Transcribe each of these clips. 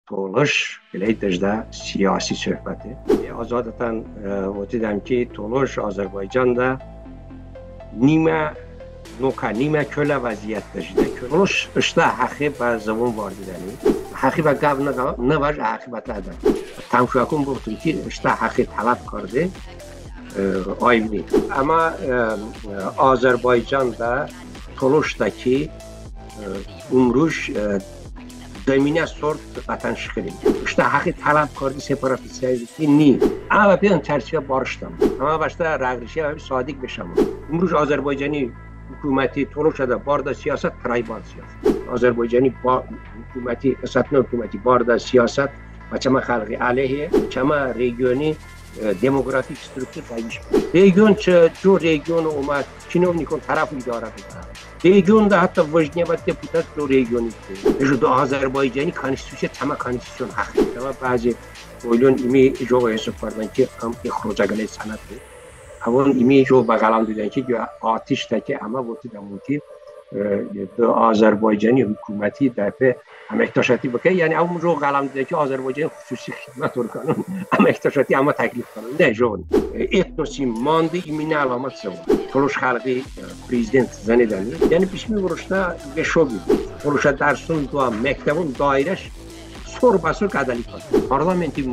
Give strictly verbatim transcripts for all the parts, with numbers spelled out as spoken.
Tolış qıləy dıjdə siyasi sohbəti. Azadətən votedəm ki, Tolış Azərbaycanədə nimə nokə, nimə kölə vəziyyətədə jiyədə. Tolış ıştə həxi bə zıvon vardedəni. Həxi bə qəv nıvəj, həxi bə tə ədə. Təmşoəkon bıvotın ki, ıştə həxi tələb karde ayvni. Əmə Azərbaycanədə Tolışədə ki, ımruj dıminə sort vətənşıxıri. Iştə həxi tələb karde separatist ki, ni. Əmə bəpe ın çərçivədə barıştəm. Əmə bəştə rəğrişi əmə sadiq beşəm. Imruj Azərbaycani hukuməti Tolışədə bardə siyasət tribal siyasət. Azərbaycani hukuməti, ısətnə hukuməti bardə siyasət və çəmə xəlği əleyhe, çəmə regioni demoqrafik struktur dəqiş. Region çı co region omə çinovnikon tərəf idarə bıkə. Regionədə hətta vıjniyə bə deputat co regioni. Əjo de Azərbaycani konstitusiya çəmə konstitusiyon həxi. Əmə bəzi qoylon ımi co hisob kardən ki, ım ixrocə qıləy sənəti. Əvon ımi co bə ğələm doydən ki, atışədə ki, əmə votedəmon ki, de Azərbaycani hukuməti dəpe əməkdaşəti bıkə. Yəni əvon co ğələm doydən ki, Azərbaycani xususi xidmət orqanon əməkdaşəti əmə təklif kardən. Nə, co etnosi mande iminə əlamət zıvon. Tolış xəlği prezident zınedəni. Yəni bişmi vırıştə ve şobi. Tolışə dərson doə məktəbon dairəş sor bə sor qədəli kardə. Parlamenti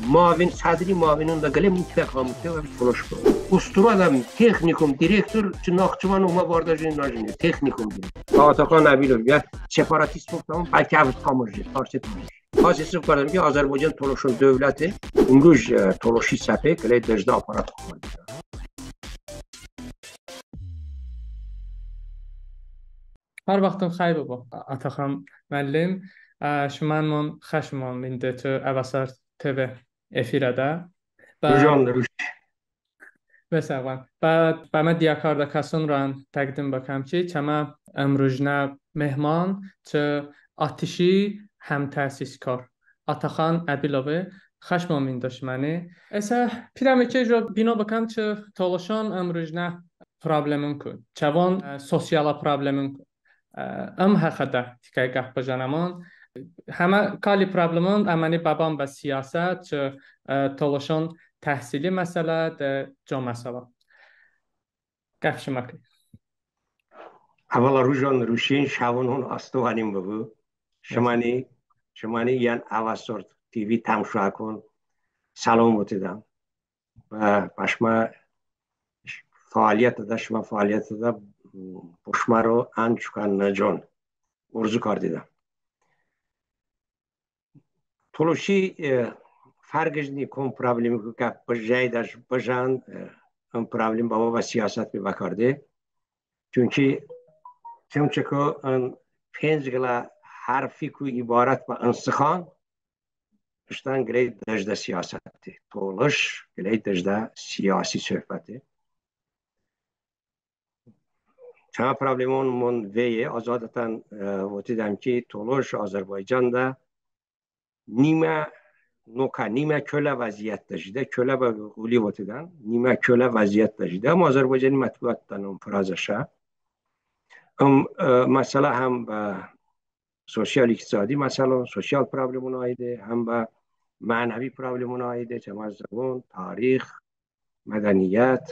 mavin, sədri mavinon də qıləy mıtləq, mıtləq Tolış bıə. Usturədə texnikum direktor çı Naxçıvan omə bardə jıni, nacıni texnikum direktor. Ataxan Əbilov ya separatist, bəlkə əv tamır jıni, parçə tamır. Az hisob kardəm ki, Azərbaycan Tolışon dövləti, ımruj Tolışi səpe qıləy dıjdə aparat. Hər vaxtın xəy bıbu, Ataxan məllim. Şımənımon xəşmımon vinde çı Əvəsar TV efirədə. Rujon ruj. Ve sağ bıbən. Bə, bəmə diyə kardə kəson rəən təqdim bıkəm ki, çəmə ımrujnə mehmon çı ATŞ-i həmtəsiskar Ataxan Əbilovi. Xəşmımon vinde şıməni. Isə pidəme ki, jo bino bıkəm çı tolışon ımrujnə problemonku, çəvon sosialə problemonku. Im həxədə tikəy qəp bıjənəmon. Həmə kali problemon əməni bəbən bə siyasət, çı tolışon təhsili məsələ de co məsələ. Qəp şımə ki. Əvvəla rujon ruşin, şəvonımon astəvənin bıbu. Şıməni, şıməni iyən Əvəsar TV təmşoəkon səlom votedəm. Bə, bə şımə fəaliyyətədə, şımə fəaliyyətədə bo şımə ro ən çokə nıcon orzu kardedəm. Tolışi fərğış ni kom problemiku qəp bıjəydəş bıjən, ım problem bəbə bə siyasət be bəkarde. Çünki çımçıko ın penc qılə hərfiku ibarət bə ın sıxan ıştən qıləy dıjdə siyasəti. Tolış qıləy dıjdə siyasi sohbəti. Çəmə problemonımon veye, az adətən votedəm ki, Tolış Azərbaycanədə nimə nokə, nimə kölə vəziyyətədə jidə, kölə bə ğuli votedən, nimə kölə vəziyyətədə jidə. Əmma Azərbaycani mətbuatədə ın frazəşe. Im məsələ həm bə sosial-iqtisadi məsəlon, sosial problemon aide, həm bə mənəvi problemon aide, çəmə zıvon, tarix, mədəniyyət,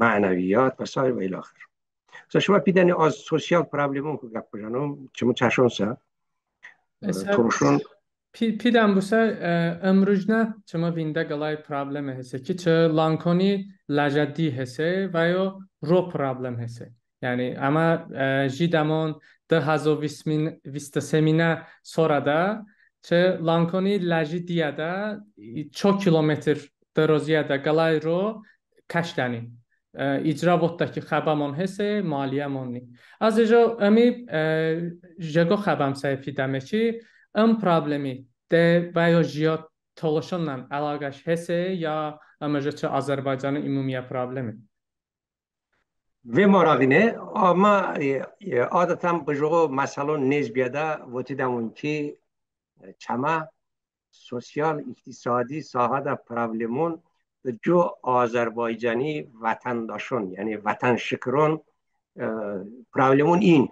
mənəviyyat və sair və ilaxır. Isə şımə pidəni az sosial problemonku qəp bıjənom, çımı çəşonsə. Tolışon pidəm bısə, ımrujnə çımı vində qıləy probleme hese ki, çı Lankoni ləcə di hese və yo ro problem hese. Yəni əmə jidəmon dı həzo vist seminə sorədə çı Lankoni ləcə diyədə ço kilometr dıroziyədə qıləy ro kəşdəni. İcra votdə ki, xəbəmon hese, maliyəmon ni. Az ıjo ımi jıqo xəbəm səy pidəme ki, ım problemi de və yo jiyo tolışonən əlaqəş hese, ya ım ıjo çı Azərbaycani umumiyə problemi? Ve marağine, əmma adətən bı jıqo məsəlon nez biyədə votedəmon ki, çəmə sosial-iqtisadi sahədə problemon de co Azərbaycani vətəndaşon, yəni vətənşıkıron problemon in.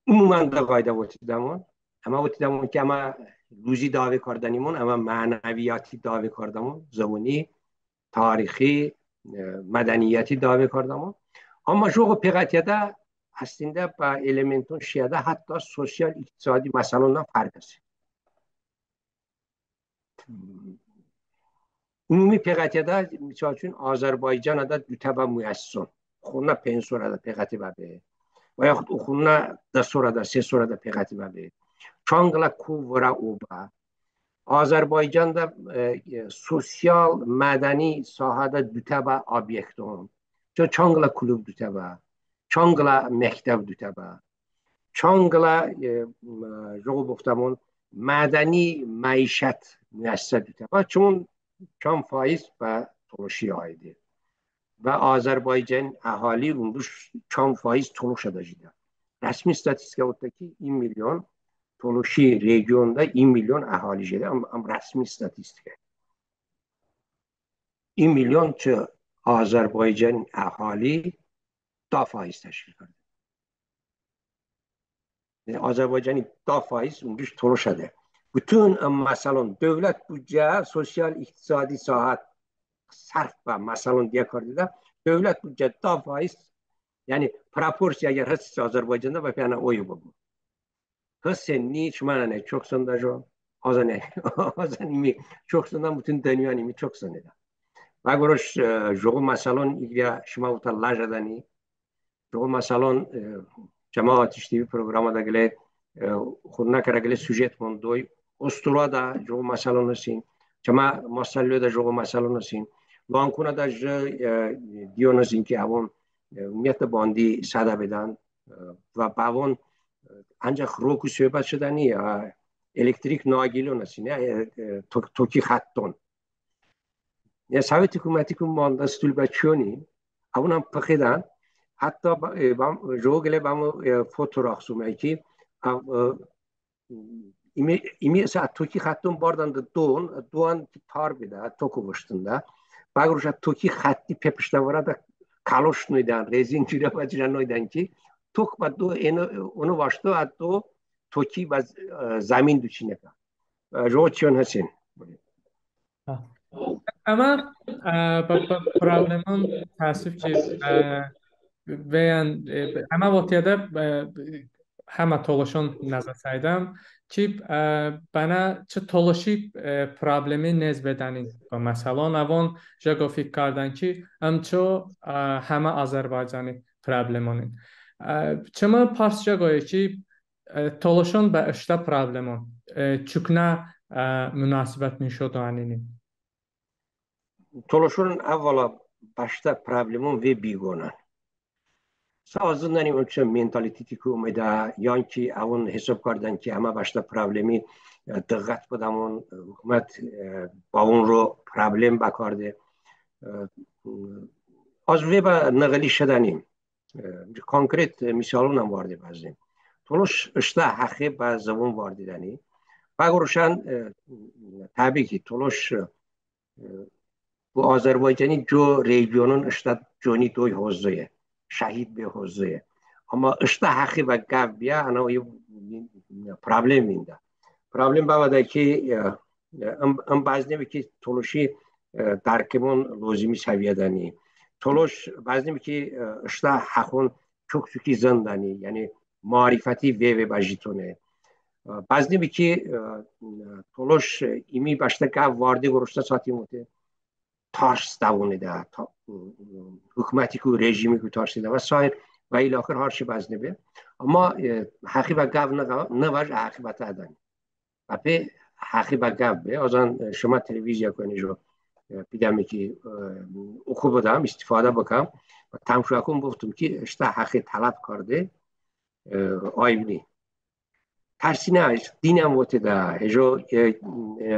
Umumən də vaydə votedəmon, əmə votedəmon ki, əmə luzi dəve kardənimon, əmə mənəviyəti dəve kardəmon, zıvoni, tarixi, mədəniyəti dəve kardəmon. Əmma jıqo peqətiyədə əslində bə elementon şiyədə hətta sosial-iqtisadi məsələonən fərq heste. Umumi peqətiyədə, misal üçün, Azərbaycanədə dutəbə muəssison. Oxonə penc sorədə peqəte bəbe. Və yaxud oxonə dı sorədə, se sorədə peqəte bəbe. Çan qılə ko vırə obe. Azərbaycanədə sosial, mədəni sahədə dutəbə obyekton. Çan qılə klub dutəbə, çan qılə məktəb dutəbə. Çan qılə, jıqo bıvotəmon, mədəni məişət muəssisə dutəbə. Çımon çan faiz bə tolışi aide. Və Azərbaycan əhali ımruj çan faiz tolışədə jiyedə. Rəsmi statistika votedə ki, iyən milyon tolışi regionədə iyən milyon əhali jiyedə. Əmma rəsmi statistika. İyən milyon çı Azərbaycan əhali da faiz təşkil kardə. Yəni Azərbaycani da faiz ımruj tolışədə. Bütün ım məsələon, dövlət büdcə sosial-iqtisadi sahədə sərf bə məsələon diyə kardedə, dövlət büdcə da faiz, yəni proporsiya əgər hıste Azərbaycanədə, bəpe ənə oyo bıbu. Hıste ni, çəmənən çok zındəjon, azən, azən ımi çok zındən, bütün dınyoən ımi çok zınedə. Və qorəş jıqo məsələon iqrə şımə votə lajədəni, jıqo məsələon, Cəmaət TV proqramıdə qıləy, oxonə kərə qıləy sujetmon doy, Ostorədə jıqo məsələon hestin, çəmə Masəlloədə jıqo məsələon hestin, Lankonədə jı diyon hestin ki, əvon, ümumiyyətlə, bandi sədə bedən, və bəvon ancəx roku söhbət şedəni, elektrik naqilon hestin, toki xətton. Yəni Sovet hukumətiku mandə stulbə çiyoni, əvonən pıxedən, hətta jıqo qılə bəmı foto rəxs omə ki, ımi, ımi ısə toki xətton bardən de doon, doon tar bedə, tok ovıştın de. Bə qorəş ə toki xətti pepıştə vırədə kaloş noydən, rezin curə bə curə noydən ki, tok bə do, ıno vaşto ə do toki bə zəmin duçinə bə. Jıqo çiyon hestin. Əmma bə problemon təəssüf ki, veyən əmə votiyədə həmə tolışon nəzə səydəm ki, bənə çı tolışi problemi nez bedənin bə məsələon, əvon jıqo fik kardən ki, ım ço həmə Azərbaycani problemonin. Çımı pars jıqoye ki, tolışon bə ıştə problemon çoknə munasibət nişo doəninin? Tolışon əvvəla bə ıştə problemon ve biqonən. Sa az zındənim, ım çı mentalitetiku omedə, yan ki, əvon hesob kardən ki, əmə bə ıştə problemi dıqqət bıdəmon, hukumət bəvonro problem bəkarde. Az ve bə nığıli şedənim. Konkret misalonən varde bəzınim. Tolış ıştə həxi bə zıvon vardedəni. Bə qorəşən, təbii ki, tolış bo Azərbaycani co regionon ıştə coni doy hozıye, şəhid be hozıye. Əmma ıştə həxi bə qəv biyə, ənə problem vində. Problem bəvədə ki, ım bəzne be ki, tolışi dərkimon lozimi səviyyədəni. Tolış bəzne be ki, ıştə həxon çok-çoki zındəni, yəni marifəti ve-ve bəjitone. Bəzne be ki, tolış ımi bəştə qəv varde qorəştə çətin vote, tars dəvonedə, hukumətiku, rejimiku tarsedə və sair və ilaxır, har çi bəzne be. Əmma həxi bə qəv nıvaj, həxi bətə ədəni. Bəpe həxi bə qəv be, azən şımə televiziyaku ənə jıqo pidəme ki, oxo bıdəm, istifadə bıkəm. Təmşoəkon bıvotım ki, ıştə həxi tələb karde ayb ni. Tərsinə, dinən votedə, jıqo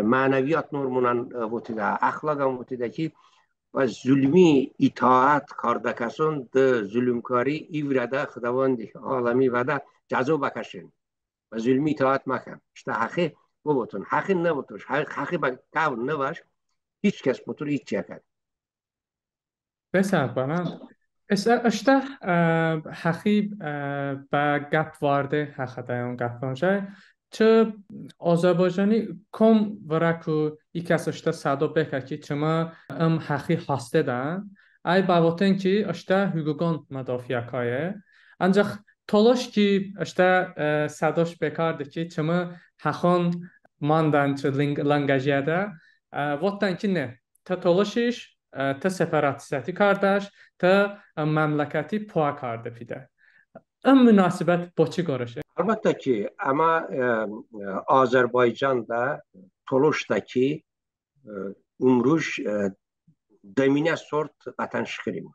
mənəviyyət normonən votedə, əxlaqən votedə ki, bə zulmi itaət kardəkəson dı zulmkari i vırədə Xıdavandi aləmi vədə cəzo bəkəşin. Bə zulmi itaət məkən. Iştə həxi bıvotın. Həxi nıvotoş, həxi bə qəv nıvaj, hiç kəs bıvotır hiç çiy əkən. Bəsə bənə Isə ıştə, ə, həxi, ə, bə qəp varde həxədə ın qəp vəjəy. Çı Azərbaycani kom vırəku i kəs ıştə sədo bekə ki, çımı ım həxi hastedən. Əy bəvoten ki, ıştə hüquqon mıdofiə kaye. Ancəx tolış ki, ıştə, ə, sədoş bekarde ki, çımı həxon mandən çı ling-, lınqəjiyədə, ə, votdən ki, ne, tı tolışiş, ə, tı separatistəti kardəş, tı, ə, məmləkəti poə karde pidə. Im munasibət boçi qorəşe? Əlbəttə ki, əmə, ə, ə, Azərbaycanədə tolışədə ki, ə, ımruj, ə, dıminə sort vətənşıxırim.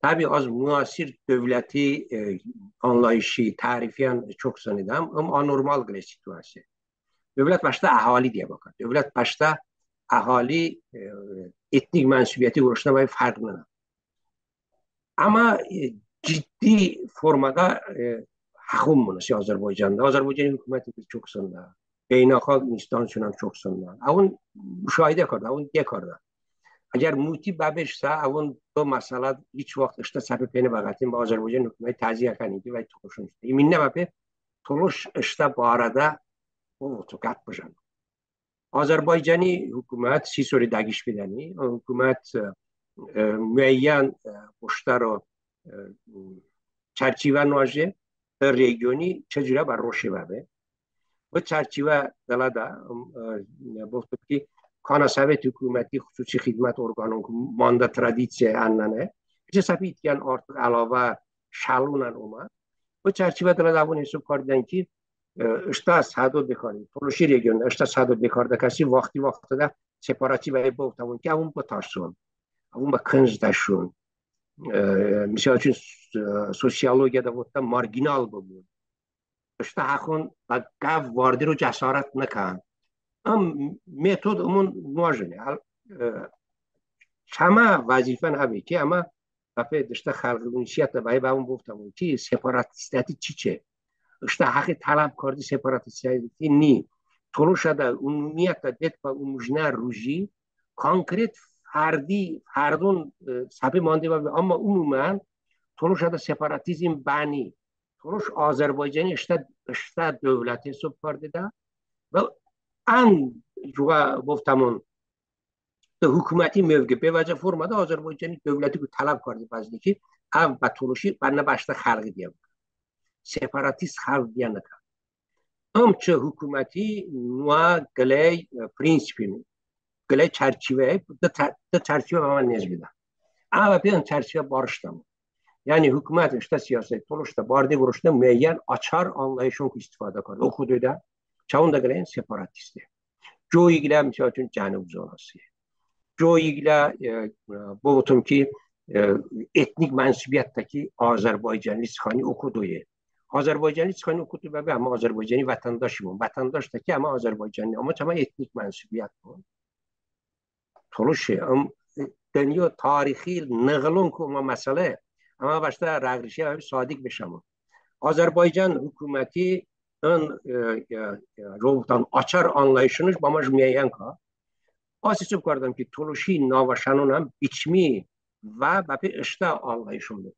Təbii az muasir dövləti, ə, anlayışi, tərifiyən çok zınedəm, ım anormal qılə situasiya. Dövlət bəştə əhali diyə bıkə. Dövlət bəştə əhali, ə, etnik mənsubiyyəti qorəşnə bəy fərq nıdə. Əmma, ə, ciddi formada, ə, həxon mıno si Azərbaycanədə. Azərbaycani hukuməti çok zındə. Beynəlxalq instansiyaon çok zındə. Əvon müşahidə kardə, əvon diyə kardə. Əgər muti bəbeşsə, əvon bı məsələ hiç vaxt ıştə səpe peninə bəqətin, bə Azərbaycan hukuməti təzyiq əkənin ki, vəy tolışon. İminə bəpe tolış ıştə barədə bıvoto, qəp bıjən. Azərbaycani hukumət si sori dəqiş bedəni, hukumət, ə, ə, muəyyən, ə, boştəro, ə, çərçivə noəje, bı regioni çı curə bə roşe bəbe. Bı çərçivə dılədə, ə, bıvotım ki, kanə sovet hukuməti, xususi xidmət orqanonku mandə tradisiyə ənnənə, çı səpe i tiyən artıq əlavə şəlonən omə. Bı çərçivə dılədə əvon hisob kardən ki, ə, ıştə sədo bekardə, tolışi regionədə ıştə sədo bekardə kəsi vaxti-vaxtədə separatist bəy bıvotəmon ki, əvon bıtərson, əvon bə kınc dəşon. Ə, misal üçün, ə, sosiologiyədə votdən marginal bıbun. Iştə həxon bə qəv vardero cəsarət nıkən. Im metod ımon noəjone. Əl-, ə, çəmə vəzifən əve ki, əmə bəpe ıştə xəlqi unsiyyətədə bəy bəvon bıvotəmon ki, separatistəti çiçe. Iştə həxi tələb karde separatistəti ni. Tolışədə umumiyyətədə detobə ımrujnə ruji konkret fərdi, fərdon, ə, səpe mande bəbe, əmma umumən tolışədə separatizm bəni. Tolış Azərbaycani ıştə, ıştə dövlət hisob kardedə. Və ən jıqo bıvotəmon, de hukuməti mövqe bevəcə formada Azərbaycani dövlətiku tələb karde bəzne ki, əv bə tolışi bənə bəştə xəlqi diyə bıkə. Separatist xəlq diyə nıkə. Im çı hukuməti noə qıləy, ə, prinsipin, qıləy çərçivəy, de çə-, de çərçivə bəmə nez bedə. Əmə bəpe ın çərçivə barışdəmon. Yəni hukumət ıştə siyasət tolışədə barde qorəşnə muəyyən açar anlayışonku istifadə kardə. Oxo doydə, çəvonədə qıləy ın separatiste. Coyi qılə, misal üçün, cənub zonası. Coyi qılə, ə, ə, bıvotım ki, ə, etnik mənsubiyyətədə ki, azərbaycanlı sıxani oxo doye. Azərbaycanlı sıxani oxo doy bəbe, əmə Azərbaycani vətəndaşimon. Vətəndaşədə ki, əmə azərbaycanlı, əmma çəmə etnik mənsubiyyətmon tolışe. Im, ə, dınyo tarixi nığılonku omə məsələ. Əmə bəştə rəğ-rişə bəpe sadiq beşəmon. Azərbaycan hukuməti ın, ə, ə, ə, jıqo bıvotəmon, açar anlayışonış bəmə jıqo muəyyən ka. Az hisob kardəm ki, tolışi navəşənonən biçimi və bəpe ıştə anlayışon bıə.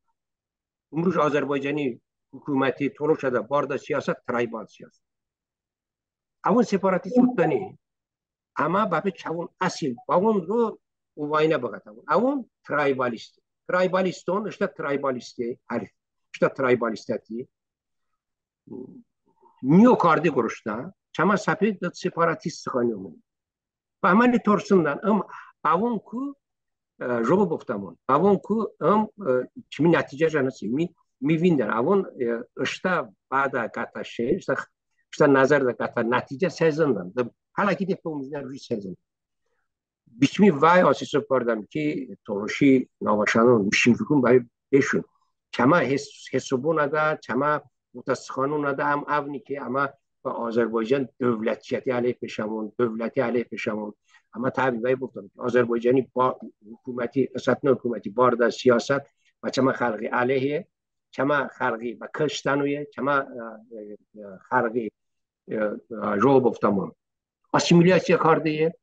Imruj Azərbaycani hukuməti tolışədə bardə siyasət traybal siyasət. Əvon separatist bıdəni, əmma bəpe çəvon əsil, bəvonro ovaynə bıqətəmon. Əvon traybalist. Traybaliston, ıştə traybaliste, hərif. Iştə traybalistəti. Niyo karde qorəşnə, çəmə səpe de separatist sıxani omə. Bə əməni torsindən, ım, bəvonku, ə, jıqo bıvotəmon, bəvonku, ım, ə, çımi nəticə jənəsi, mi, mi vindənim, əvon, ə, ıştə vədə qətə şey, ıştə, ıştə nəzərədə qətə nəticə sezındən, de, hələ ki de bə ımrujnə ruji sezındən. Biçimi vəy az hisob kardəm ki, tolışi navəşənon, mışim fikrim bəy beşun. Çəmə hes-, hesobonədə, çəmə votə sıxanonədə əm əvni ki, əmə bə Azərbaycan dövlətçiyəti əleyh beşəmon, dövləti əleyh beşəmon. Əmma təbii bəy bıvotəm ki, Azərbaycani ba-, hukuməti, ısətnə hukuməti bardə siyasət bə çəmə xəlği əleyhe, çəmə xəlği bə kıştən oye, çəmə, ə, ə, ə, xəlği, ə, ə, jıqo bıvotəmon, assimilyasiya kardeye.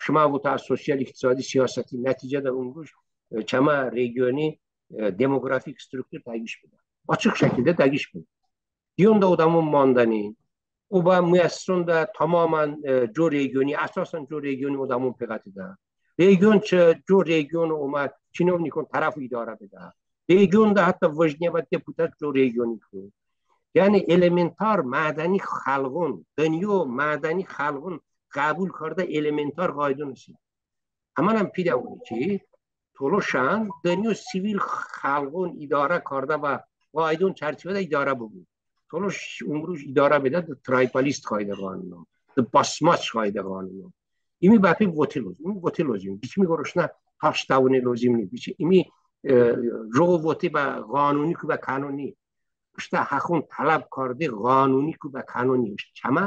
Şımə votə sosial-iqtisadi siyasəti nəticədə ımruj, ə, çəmə regioni, e, demoqrafik struktur dəqiş bedə. Açıq şəkildə dəqiş bedə. Diyonədə odəmon mandəni. O bə mıəssisonədə tamamən, e, co regioni, əsasən co regioni odəmon peqətedə. Region çı, co region omə çinovnikon tərəfo idarə bedə. Regionədə hətta vıjniyə bə deputat co regioniku. Yəni elementar mədəni xəlğon, dınyo mədəni xəlğon qəbul kardə elementar qaydon hestin. Həmənən pidəmone ki, tolışən dınyo sivil xəlğon idarə kardə bə qaydon çərçivədə idarə bıbu. Tolış ımruj idarə bedə de traybalist qaydə qanunon, de basmaç qaydə qanunon. İmi bəpe vote lozim, ımi vote lozim. Biçimi qorəşnə haş dəvone lozim ni. Biçi-, ımi, e, jıqo vote bə qanuniku bə kanuni. Iştə həxon tələb karde qanuniku bə kanuni. Iştə çəmə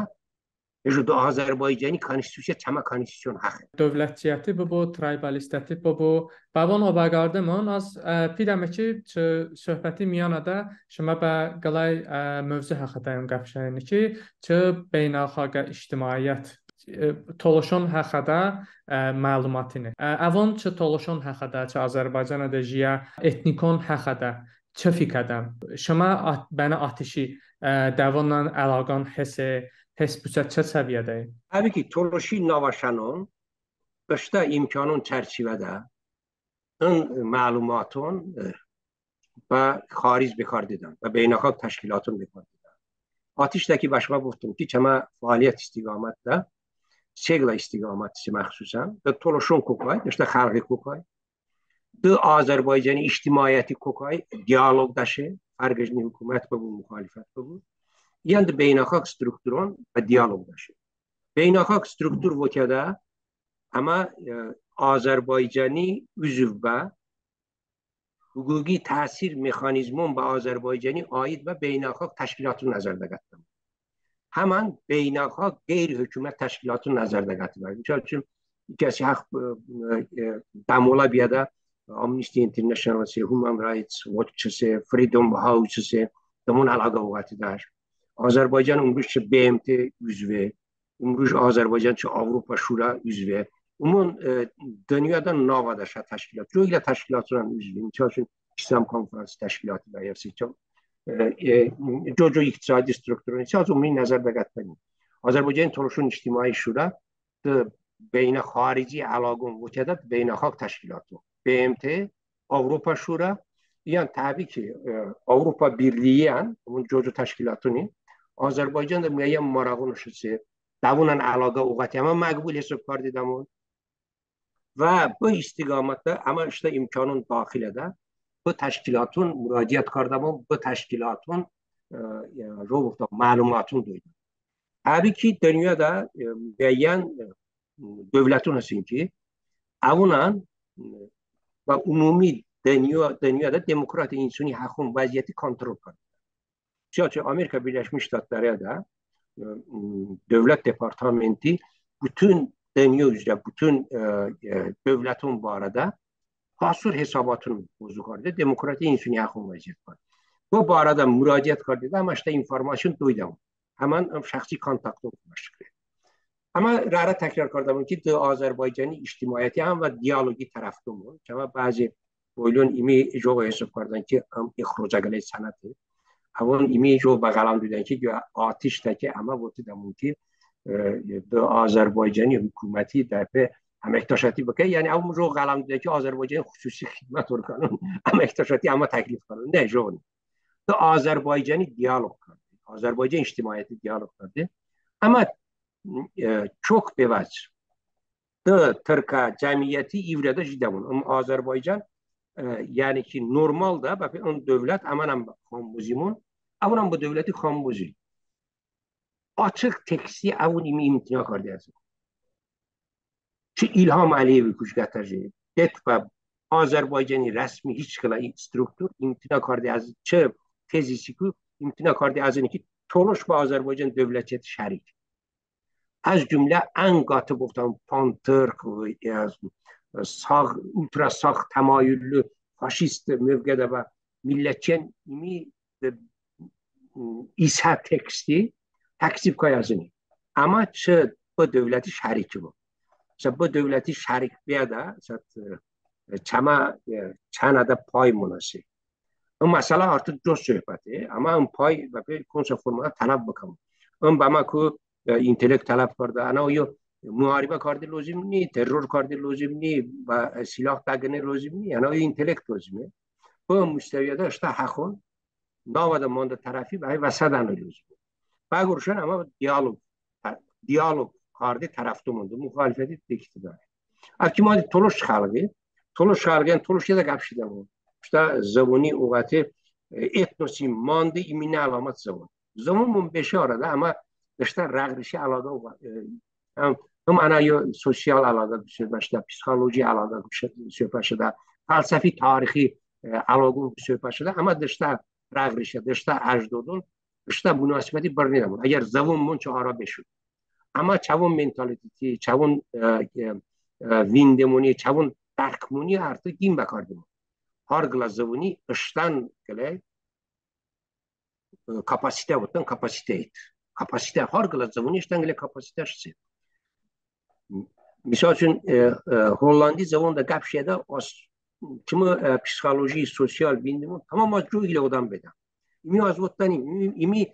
Ejo de Azərbaycani konstitusiya çəmə konstitusion həxe. Dövlətçiyəti bıbu, traybalistəti bıbu. Bəvon obəqardemon, az, e, pidəme ki, çı söhbəti miyonədə şımə bə qıləy, e, mövzu həxədəyon qəp jəydin ki, çı beynəlxalğə ictimaiyət, e, tolışon həxədə, e, məlumatine. E, əvon çı tolışon həxədə, çı Azərbaycanədə jiyə etnikon həxədə çı fikədən? Şımə at-, bənə atışi, e, dəvondən əloğən hese, hes bısə çı səviyyədə? Təbii ki, tolışi navəşənon ıştə imkanon çərçivədə ın məlumaton, e, bə xaric bekardedən, bə beynəlxalğ təşkilaton bekardedən. Atışədə ki bə şımə bıvotım ki, çəmə fəaliyyət istiqamətədə se qılə istiqamət heste məxsusən, de tolışon kokay, de ıştə xəlği kokay, de Azərbaycani ictimaiyəti kokay dialoq dəşe, fərq ıjni hukumət bıbu, muxalifət bıbu. Yəni de beynəlxalğ strukturon bə dialoq dəşe. Beynəlxalğ struktur voteədə əmə, e, Azərbaycani üzv bə huquqi təsir mexanizmon bə Azərbaycani aid bə beynəlxalğ təşkilaton nəzərdə qətəmon. Həmən beynəlxalğ qeyri-hukumət təşkilaton nəzərdə qətəmon. Misal üçün, kəsi həx, e, e, dəmolə biyədə Amnesty International se, Human Rights Watch se, Freedom House se, dımon əloğə oqətedəş. Azərbaycan ımruj çı B M T üzve, ımruj Azərbaycan çı Avropa Şura üzve. Umumən, e, dınyoədə navədə şə təşkilat, co qılə təşkilatonən üzve. Misal üçün, İslam Konfransı təşkilati və ya seçim, e, e, co-co iqtisadi strukturon, misal üçün, umumi nəzərdə qətəmon. Azərbaycan Tolışon İctimai Şura de beynə xarici əloğon voteədə beynəlxalğ təşkilaton. B M T, Avropa Şura, iyən təbii ki, e, Avropa Birliyiyən, umumən co-co təşkilatoni Azərbaycanədə muəyyən marağonış hese, dəvonən əloğə oqəte, əmə məqbul hisob kardedəmon. Və bı istiqamətədə əmə ıştə imkanon daxilədə bı təşkilaton muraciət kardəmon, bı təşkilaton, e, e, jıqo bıvotəm, məlumaton doydəm. Təbii ki, dınyoədə, e, muəyyən, e, dövləton hestin ki, əvonən, e, bə umumi dınyo-, dınyoədə demokrati insoni həxon vəziyyəti kontrol kardə. Misal üçün, Amerika Birləşmiş Ştatlarədə, e, m, dövlət departamenti bütün dınyo üzrə, bütün, e, e, dövləton barədə hasor hesabatın pozu kardə, demokrati insoni həxon vəziyyət barədə. Bı barədə muraciət kardedə, əmə ıştə informasion doydəmon. Həmən şəxsi kontakton məşğul. Əmə rə-rə təkrar kardəmon ki, de Azərbaycani ictimaiyəti həm və dialoqi tərəfdormon. Çəmə bəzi boylon ımi jıqo hisob kardən ki, ım ixrocə qıləy sənəte. Əvon ımi jıqo bə ğələm doydən ki, guya atışədə ki əmə votedəmon ki, e, de Azərbaycani hukuməti dəpe əməkdaşəti bıkə. Yəni əvon jıqo ğələm doydən ki, Azərbaycani xususi xidmət orqanon əməkdaşəti əmə təklif kardəmon. Ne, jıqo ni. De Azərbaycani dialoq kardə. Azərbaycan ictimaiyəti dialoq kardə. Əmə, e, çok bevəc de tırkə cəmiyyəti i vırədə jidəmon. Im Azərbaycan, e, yəni ki, normaldə, bəpe ın dövlət, əmənən xambozimon, əvonən bı dövləti xambozi. Açıq teksti əvon ımi imtina karde əzıni. Çı İlham Əliyeviku qətəje, detobə Azərbaycani rəsmi hiç qılə struktur imtina karde əzıni, çı tezisiku imtina karde əzıni ki, Tolış bə Azərbaycan dövlətiyəti şərik. Az cümlə ən qati bıvotəm pantırk, e, sağ, ultrasağ təmayülü, faşist mövqedə bə millətçiyən ımi, e, isə teksti təksib kay əzıni. Əmma çı bı dövləti şəriki bı. Məsələn, bı dövləti şərik biyədə, məsələn, e, e, çəmə, e, çanədə paymon hese. In məsələ artıq co söhbəte, əmma ın pay bəpe konsə formədə tələb bıkəmon. In bəməku, e, intellekt tələb kardə, ənə oyo muharibə karde lozim ni, terror karde lozim ni, bə, e, silah dəqıne lozim ni, ənə oyo intellekt lozime. Bı mustəviyədə ıştə həxon navədə mandə tərəfi bəy vəsədə ənə lozime. Bə qorəşon əmə dialoq, dialoq karde tərəfdomon de, muxalifəti de iqtidori. Əv ki mandə tolış xəlği, tolış xəlği, yəni tolışiədə qəp jədəmon. Iştə zıvoni oqəte, e, etnosi mandə iminə əlamət zıvon. Zıvonmon beşe arədə, əmma ıştə rəğ-rişə əloğə, e, həm, həm ənə yo sosial əloğə söhbət şedə, psixoloji əloğə söhbət şedə, fəlsəfi tarixi, e, əloğon söhbət şedə, əmma ıştə rəğ-rişə, ıştə əcdodon, ıştə munasibəti bırnedəmon. Əgər zıvonmon çı ara beşu. Əmma çəvon mentaliteti, çəvon, e, e, e, vindemoni, çəvon dərkmoni artıq qin bəkardemon. Har qılə zıvoni ıştən qılə, e, kapasitə, votdən kapasitə. Kapasitə, har qılə zıvoni ıştən qılə kapasitəş hese. Misal üçün, e, e, hollandi zıvonədə qəp jədə, az çımı, e, psixoloji, sosial vindemon tamam az co qılə odəm bedə. İmi az votdənim, ımi, ımi, e,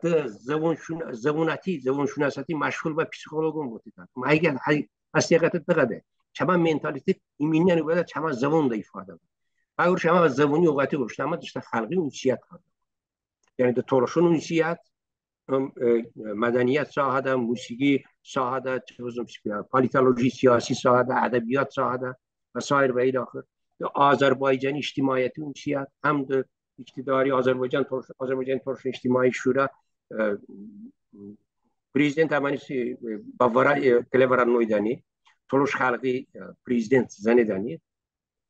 de zıvonşun-, zıvonəti, zıvonşunasəti məşğul bə psixoloqon votedən. Əmma həqiqət, həqiqət, həqiqəti de qıləy. Çəmə mentalitet iminə nıbədə çəmə zıvonədə ifadə bıə. Bə qorəş əmə zıvoni oqəte qorəş, əmma de ıştə xəlği unsiyyət kardə. Yəni de tolışon unsiyyət, ım, e, mədəniyyət sahədə, musiqi sahədə, çı bızınım, politoloji, siyasi sahədə, ədəbiyyat sahədə və sair və ilaxır. Ya Azərbaycani ictimaiyyəti unsiyyət, həm de iqtidori Azərbaycan tolış-, Azərbaycani Tolışon İctimai Şura, e, prezident əməni, e, bə vırə, e, qılə vırə noydəni, tolış xəlği, e, prezident zınedəni,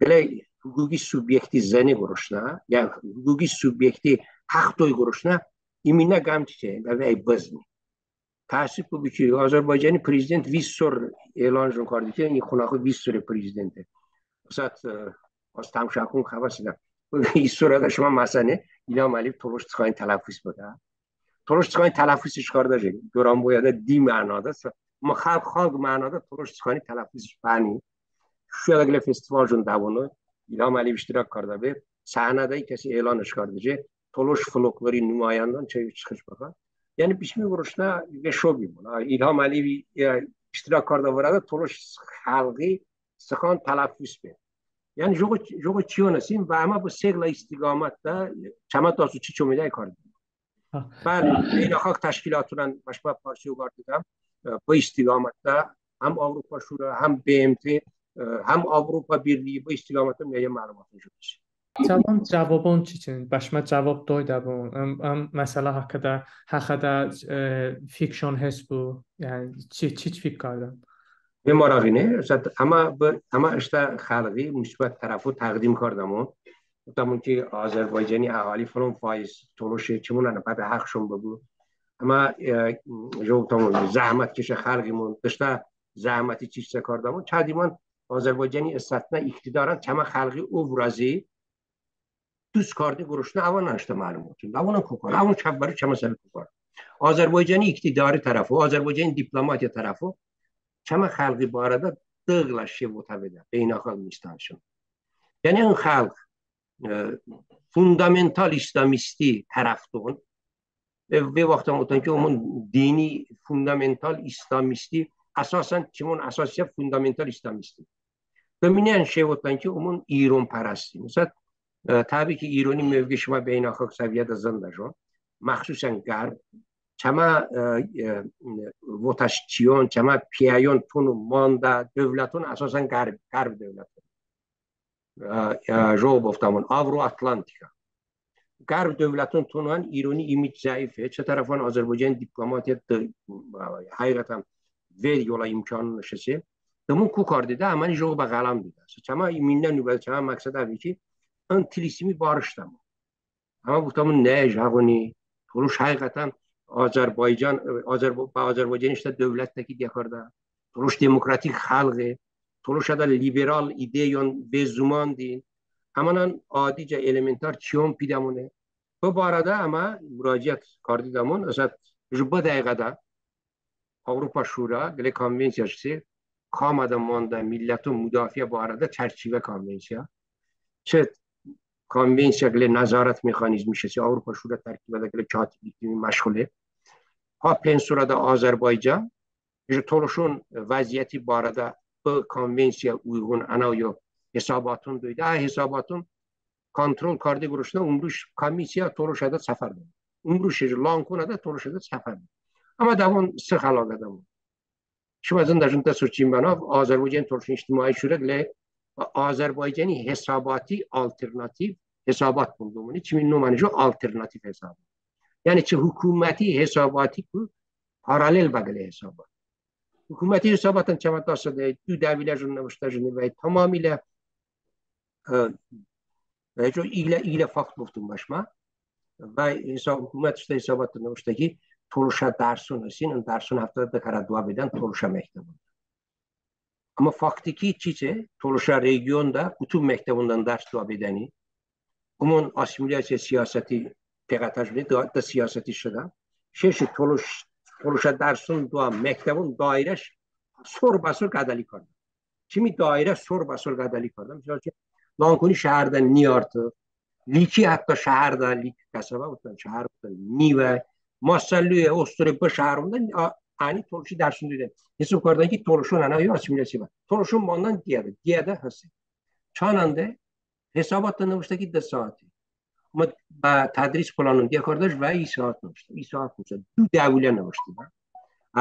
qılə hüquqi subyekti zıne qorəşnə, ya hüquqi subyekti həxtoy qorəşnə, iminə qəm çiçe, bə vey bızni. Təəssüf bıbu ki, Azərbaycani prezident vist sor elanşon karde ki, ın xonəxo vist sore prezidente. Isət, e, az təmşəkon xəbə sedə. Vist sorədə şımə məsəni İlham Əliyev tolış sıxani tələffüz bıdə. Tolış sıxani tələffüzış kardəşe, Goranboyədə di mənoədə, mı xəlq, xalq mənoədə tolış sıxani tələffüzış bəni. Şuşədə qılə festivalşon dəvono, İlham Əliyev iştirak kardəbe, səhnədə kəsi elanış kardəşe, tolış folklori numayəndon çı-, çıxış bıkə. Yəni bışmə qorəşnə veşo bimon. Ha, İlham Əliyev, e, iştirak kardə vırədə tolış xəlği sıxan tələffüz be. Yəni jıqo, jıqo çiyon hestin və əmə bı se qılə istiqamətədə çəmə dasto çiç omedə karde. Ha. Bəli, beynəlxalq təşkilatonən bəşmə parçe oqardedəm, e, bı istiqamətədə həm Avropa Şura, həm B M T, e, həm Avropa Birliyi bı istiqamətədə mıəyyən məlumatın jübüş. Çəvon cəvobon çiçin, bəşmə cəvob doydəbun, ım, ım məsələ həxədə, həxədə, e, fikşon hesbu, yəni çi-, çiç fik kardəm. Bə marağine, zət-, əmə bı, əmə ıştə xəlği musbət tərəfo təqdim kardəmon. Votəmon ki, Azərbaycani əhali fılon faiz tolışe, çımon ənə bəpe həxşon bıbu. Əmə, e, jıqo votəmon, zəhmətkeşə xəlğimon, de ıştə zəhməti çiçsə kardəmon. Çəy diman Azərbaycani ısətnə iqtidarən çəmə xəlği obrazi duz karde qorəşnə əvonən ıştə məlumoton, əvonən ko kardə, əvon çəvvəri çəmə səri ko kardə. Azərbaycani iqtidori tərəfo, Azərbaycani diplomatiya tərəfo çəmə xəlği barədə dı qılə şey votə bedə beynəlxalq instansiyaşon. Yəni ın xəlq, e, fundamental islamisti tərəfdon, e, ve vaxtən votən ki, omon dini fundamental islamisti, əsasən çımon əsas şey fundamental islamisti. Dıminən şey votən ki, omon İronpərəsti. Məsələn, e, təbii ki, İroni mövqe şımə beynəlxalq səviyyədə zındəşon. Məxsusən Ğərb, çəmə, e, e, votəşçiyon, çəmə piyəyon tono mandə dövləton əsasən Ğərb, Ğərb dövləton. E, e, jıqo bıvotəmon, Avro-Atlantika. Ğərb dövləton tonoən İroni imic zəife, çı tərəfən Azərbaycani diplomatiya de, e, həqiqətən ve yolə imkanış hese. Dımon ko kardedə, əməni jıqo bə ğələm dedə. Çəmə iminə nubədə çəmə məqsəd əve ki, ın tilsımi barışdəmon. Əmə bıvotəmon, nə, jıqo ni, tolış həqiqətən Azərbaycan, Azərba-, bə Azərbaycani ıştə dövlət təki diyə kardə. Tolış demokratik xəlğe, tolışədə liberal ideyon ve zumandin. Həmənən adicə elementar çiyon pidəmone. Bı barədə əmə muraciət kardedəmon, ısət jıqo bı dəqiqədə Avropa Şura qılə konvensiyaş hese, kamədə mandə milləton mudafiə barədə çərçivə konvensiya. Çı konvensiya qılə nəzarət mexanizmi şe, çı Avropa Şura tərkibədə qılə katib iqlimi məşğule. Ha pensorədə Azərbaycan, jı tolışon vəziyyəti barədə bı konvensiya uyğun ənə yo hesabaton doydə. Ə hesabaton kontrol karde qoroşnə ımruj komissiya tolışədə səfərdəmon. Imrujış Lankonədə tolışədə səfərdəmon. Əmə dəvon sıx əlaqədəmon. Şımə zındəşon təsəvvur çin bənav, Azərbaycan Tolışon İctimai Şura qılə Azərbaycani hesabati alternativ hesabat bındı. Çımi nomənıjo alternativ hesabat. Yəni çı hukuməti hesabatiku paralel bə qılə hesabat. Hukuməti hesabatən çəmə dastədə du dəviləjon nıvıştəjone və tamamilə, e, və co iqlə, iqlə fakt bıvotım bəşmə. Və hesab, hukumət ıştə hesabatədə nıvıştə ki, tolışə dərson hestin, ın dərson həftədə dı kərə doə bedən tolışə məktəbonədə. Əmma faktiki çiçe, tolışə regionədə, qutu məktəbonədən dərs doə bedəni. Umumən assimilyasiya siyasəti peqətəjone, dı, dı siyasəti şedə. Şeşi tolış, tolışə dərson doə məktəbon dairəş sor bə sor qədəli kardə. Çımi dairə sor bə sor qədəli kardə. Məsələn, Lankoni şəhərdə ni artıq, Liki hətta şəhərdə, Lik qəsəbə bıvotən, şəhər bıvotən, ni vey, Masalluye, Ostore bı şəhəronədə, ə, əni tolışi dərson doydən. Hisob kardən ki, tolışon ənə yo assimilyasiya bə. Tolışon mandən diyədə, diyədə heste. Çanədə hesabatədə nıvıştə ki, dı saati. Əmma bə tədris planon diyə kardəş və i saat nıvıştə, i saat nıvıştə, du dəvilə nıvıştə.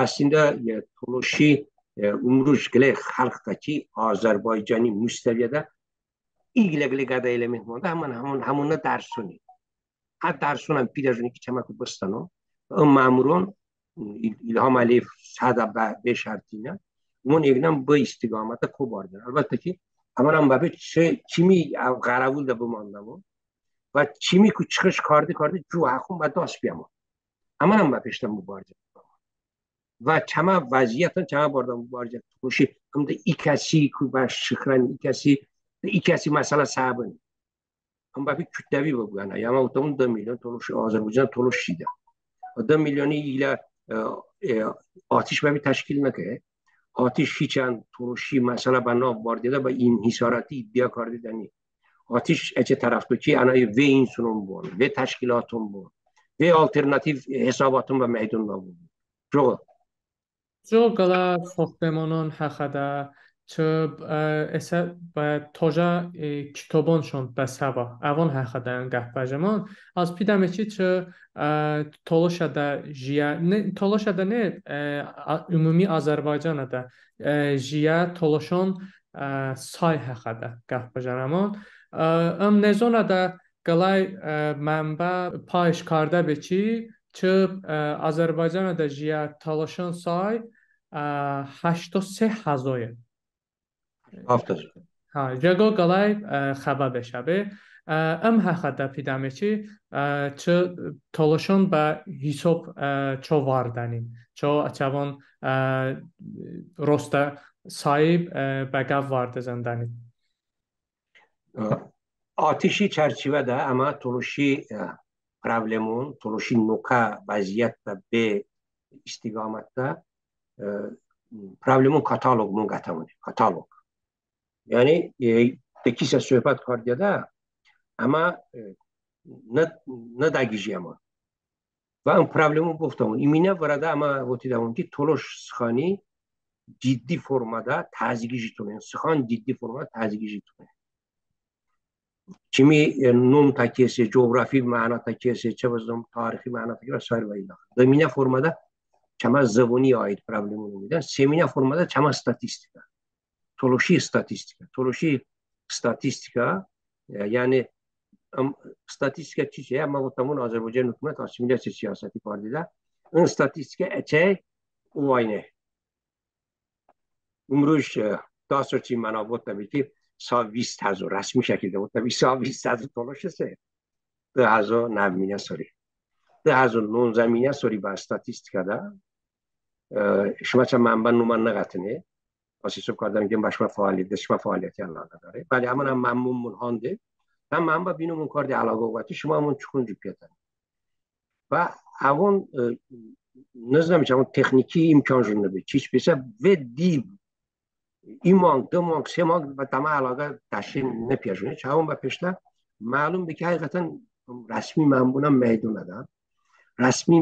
Əslində, e, tolışi, e, ımruj qılə xəlqədə ki, Azərbaycani mustəviyədə iqlə qılə qədə element mandə, həmon, həmon, həmonə dərsoni. Ə dərsonən pidəşone ki, çəməku bıstənon. Im məmuron, İl-, İlham Əliyev sədə bə, be şərtinə, əmon eqınon bı istiqamətədə ko bardən. Əlbəttə ki, əmənən bəpe çı-, çımi, ə, ğərəvuldə bımandəmon və çımiku çıxış karde karde co həxon bə dast biyəmon. Əmənən bəpe ıştən mıbarizə bıkəmon. Və çəmə vəziyyətən, çəmə bardən mıbarizə. Tolışi, ım de i kəsiku bə şıxrən, i kəsi, i kəsi məsələ sə bıni. Im bəpe kütləvi bıbən. Yəni, əmə votəmon dı milyon tolış, Azərbaycanədə tolış jiyedə. Dı milyoni ilə, e, e, ATİŞ bəpe təşkil nıkə. ATİŞ hiçən tolışi məsələ bə nav bardedə, bə inhisarati iddia kardedəni. ATİŞ əçəy tərəfdo ki, ənə ve insonon bıvon, ve təşkilaton bıvon, ve alternativ hesabaton bə məydon bıvon. Çoğ Çı qılə saxtemonon həxədə, çı, e, esə, bə tojə, e, kitobonşon bəsəvə, əvon həxədə qəp bıjəmon. Az pidəme ki, çı, e, tolışədə jiyə, ne, tolışədə ne, e, ə, umumi Azərbaycanədə, e, jiyə tolışon, e, say həxədə qəp bıjəmon. E, ım nezonədə qıləy, e, mənbə payış kardə be ki, çı, e, Azərbaycanədə jiyə tolışon say, e, həşto se həzoye. Haft həzo. Hə, jıqo qıləy, e, xəbə beşə be. E, ım həxədə pidəme ki, e, çı tolışon bə hisob, e, ço vardəni. Ço əçəvon, e, rostə say, e, bə qəv varde zındəni. Ə, ATİŞi çərçivədə əmə tolışi, ə, problemon, tolışi nokə vəziyyətədə be istiqamətədə, ə, problemon kataloqmon qətəmone, kataloq. Yəni, ə, de kisə söhbət kardeədə, əmə, ə, nı, nıdəqijiyəmon. Və ım problemon bıvotəmon. İminə vırədə əmə votedəmon ki, tolış sıxani ciddi formədə təzyiqi jitone. Sıxan ciddi formədə təzyiqi jitone. Çımi, e, nom təkəse, coğrafi məna təkəse, çı bızınım, tarixi məna təkəse və sairə və ilaxır. Dıminə formədə çəmə zıvoni aid problemon omedən, seminə formədə çəmə statistika. Tolışi statistika. Tolışi statistika, e, yəni, ım, statistika çiçe? Əmə votəmon Azərbaycan hukumət assimilyasiya siyasəti kardedə. In statistika əçəy oynə. Imruj, e, da sor çı, əmə votəme ki, sa vist həzo, rəsmi şəkildə votəme, sa vist həzo tolış heste. Dı həzo nəvminə sori. Dı həzo nonzəminə sori bə statistikədə, e, şımə çəmə mənbə nomə nıqətone. Az hisob kardəm ki, bə şımə fəaliyyəti, şımə fəaliyyəti əloqə dore. Bəli, əmənən məmnunmon hande. Həm mənbə binomon karde əloqə oqəti, şımə əmon çı konco piyətəni. Və əvon, e, nıznəm, çəvon texniki imkanşon nıbe, çiç besə, ve div i manq, dı manq, se manq bə dəmə əloğə dəşe nıpiyəşone. Çəvon bəpeştə məlum be ki, həqiqətən rəsmi mənbonən məydonədə. Rəsmi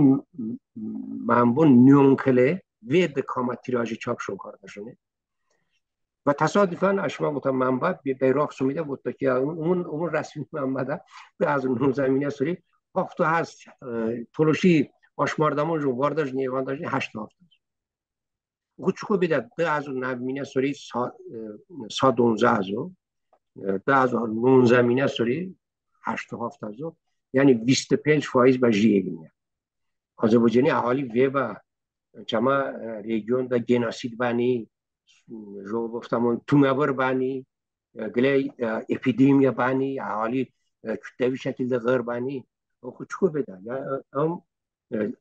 mənbon nıyon kılə, ve dı kamə tiraji çapşon kardəşone. Və təsadufən şımə votə mənbə, bə rəxs omedə votə ki, ımon, ımon rəsmi mənbədə dı həzo nonzəminə sori haft həzo, tolışi aşmardəmonıjon vardəşone, vardəşone həşto haft həzo. Oxo çoko bedə, dı həzo nəvminə sori sad onzə həzo, dı həzo nonzəminə sori həşto haft həzo, yəni vist penc faiz bə jiye qıniyə. Azərbaycani əhali ve bə, çəmə regionədə genosid bəni, jıqo bıvotəmon tumə vır bəni, qıləy epidemiya bəni, əhali kütləvi şəkildə ğır bəni. Oxo çoko bedə, ya ım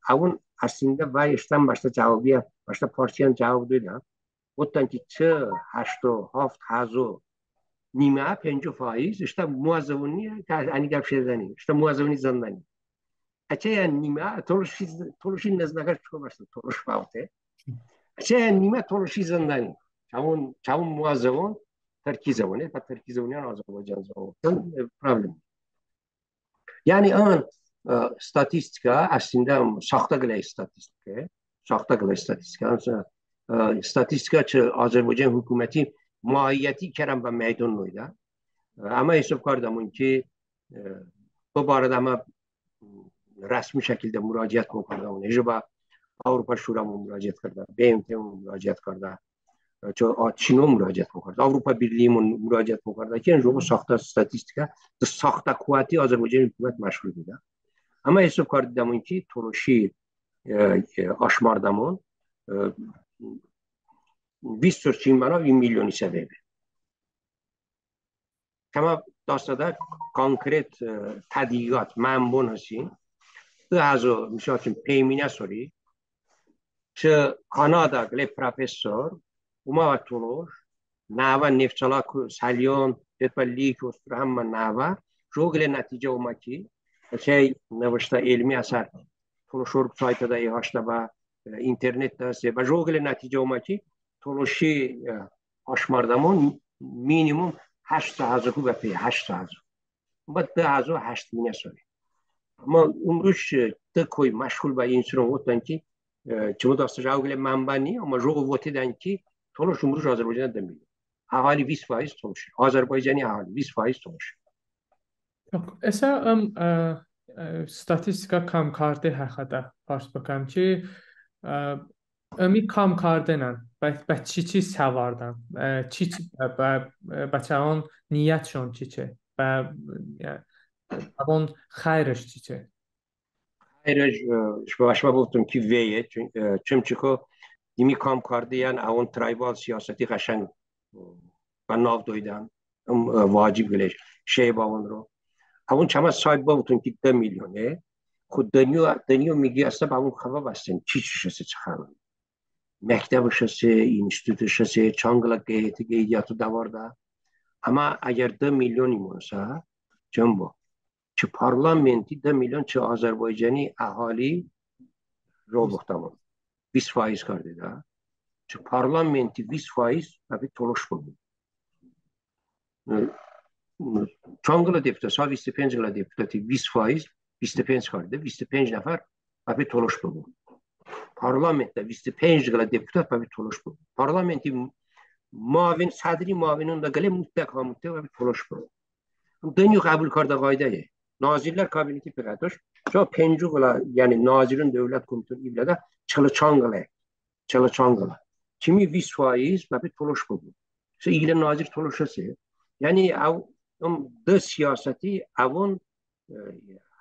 əvon əslində vəy ıştən bəştə cəvobiyə, bəştə partiyən cəvob doydən. Votdən ki, çı həşto haft həzo nimə, penco faiz ıştə moə zıvoni, əni qəp şedəni, ıştə moə zıvoni zındəni. Əçəyən nimə tolışi, tolışi nıznəkəş çoko bəştə tolış bıvotə. Əçəyən nimə tolışi zındəni. Çəvon, çəvon moə zıvon tırki zıvone, bə tırki zıvoniyən Azərbaycan zıvon. Problem. Yəni ın statistika əslində saxtə qıləy statistika, saxtə qıləy statistika. Statistika çı Azərbaycan hukuməti mahiyyəti kərən bə məydon noydə. Əmə hisob kardəmon ki, bı barədə əmə rəsmi şəkildə muraciət kardəmon. Hiç bə Avropa Şuramon muraciət kardə, B M T-mon muraciət kardə, çı çinon muraciət kardə, Avropa Birliyimon muraciət kardə ki, ın jıqo saxtə statistika, dı saxtə kuəti Azərbaycan hukumət məşğul bedə. Əmə hisob kardəmon ki, tolışi aşmardəmon vist sor çiymənə i milyoni səviyədə. Çəmə dastədə konkret tədqiqat, mənbon hestin. Dı həzo, misal üçün, peyminə sori çı Kanada qıləy professor omə bə tolış, nəvə Neftçala, Salyan, Petpə, Lik, Osturə, həmmə nəvə, jıqo qıləy nəticə omə ki, şey nıvıştə elmi əsər tolışorq saytədə, e-haştə bə, internetdə heste, bə jıqo qıləy nəticə omə ki, tolışi aşmardəmon minimum həşt sa həzoku bəpe, həşt sa həzo. Bə dı həzo həştminə sori. Əmma ımruj dı koy məşğul bə insonon votdən ki, çımı dastədə jıqo qıləy mənbə ni, əmma jıqo votedən ki, tolış ımruj Azərbaycanədə dı milyon. Əhali vist faiz tolışe. Azərbaycani əhali vist faiz tolışe. Yox, isə ım statistika kam karde həxədə pars bıkəm ki, ımi kam kardenən, bə çiçi səvardən, çiçi bə çəvon niyyətşon çiçe, bə çəvon xəyrış çiçe. Xəyrış, şımə bıvotım ki, veye, çımçıko dımi kam kardeyən əvon traybal siyasəti qəşənq bə nav doydən, ım vacib qıləy şey bəvonro. Əvon çəmə sayt bəvotın ki, dı milyone, xo dınyo, dınyo miqyasədə bəvon xəbə bəsten, çiçış heste, çı xəbə. Məktəbış heste, institutış heste, çan qılə qeydiyatı dəvardə. Əmma əgər dı milyonimon sə, çımbo çı parlamenti dı milyon çı Azərbaycani əhali ro bıvotəmon vist faiz kardedə. Çı parlamenti vist faiz bəpe tolış bıbu. Çan qılə deputat, sa vist penc qılə deputati vist faiz, vist penc karde, vist penc nəfər bəpe tolış bıbu. Parlamentədə vist penc qılə deputat bəpe tolış bıbu. Parlamenti muavin, sədri muavinonədə qılə mutləq, ha mutləq bəpe tolış bıbu. Dınyo qəbul kardə qaydəye. Nazirlər Kabineti peqətış, ço penco qılə, yəni Naziron Dövlət Komiton i vırədə çılı çan qılə, çılı çan qılə. Çımi vist faiz bəpe tolış bıbu. Sə i qılə nazir tolış heste. Yəni əv, ım dı siyasəti əvon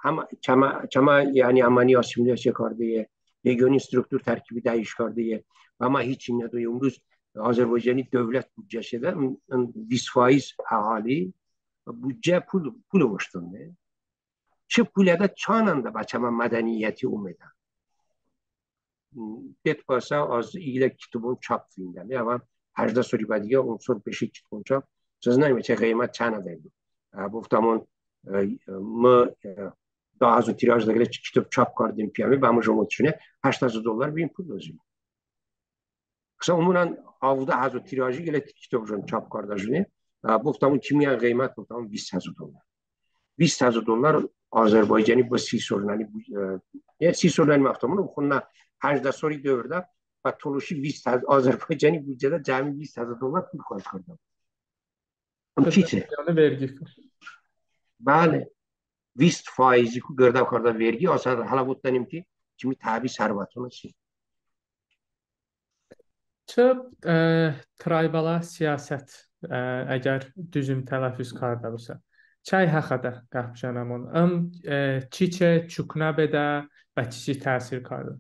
həm çəmə, çəmə, yəni əməni assimilyasiya kardeye, regioni struktur tərkibi dəyiş kardeye, bəmə hiç i nıdoye. Imruz Azərbaycani dövlət büdcəşedə vist faiz əhali büdcə pul, pul ovoştone. Çı pulədə çanədə bə çəmə mədəniyyəti omedə. Detobə sə az i qılə kitobon çap vindəme. Əvən həjdə sori bədiqə, on sor peşe kitobon çap. Sıznəme çəy ğıymət çanədə bu. Bıvotəmon, mı dı həzo tirajədə qılə kitob çap kardim piyəme, bəmı jımı çəy həşt həzo dollar bim pul lozime. Qısə umumən havdı həzo tiraji qılə kitobışon çap kardəşone. Bıvotəmon kimiyən ğıymət bıvotəmon vist həzo dollar. Vist həzo dollar Azərbaycani bı si sor nəni, yəni si sor nəni məftəmon, bıxonə hajdə sori dövrədə bə tolışi vist həzo, Azərbaycani bücədə cəmi vist həzo dollar pul xarc kardə. Çiçe? Yəni vergi. Bəli. Vist faiziku qırdə kardə vergi, əsə hələ votdənim ki, kimi təbii sərvəton heste. Çı traybalə siyasət, əgər düzüm tələffüz kardəbısə, çəy həxədə qəp jənəmon. Im çiçe, çoknə bedə, bə çiçi təsir kardə?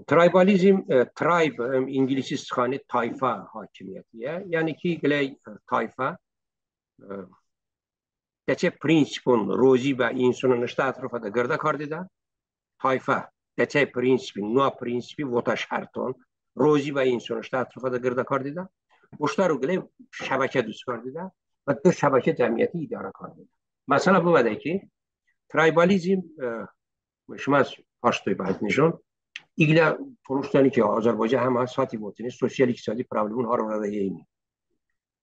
Traybalizm, tribe, ım inqilisi sıxani tayfa hakimiyyətiye. Yəni ki, qıləy tayfa Deçəy prinsipon rozi bə insonon ıştə ətrofədə qırdə kardedə. Tayfa deçəy prinsipi, noə prinsipi, votə şərton rozi bə insonon ıştə ətrofədə qırdə kardedə. Boştə ro qıləy şəbəkə duz kardedə və dı şəbəkə cəmiyyəti idarə kardedə. Məsələ bıvədə ki, traybalizm, şımə paştoy bə nişon, iqlə tolışon ki, Azərbaycan həmə sati voteni, sosial-iqtisadi problemon har vırədə eyni.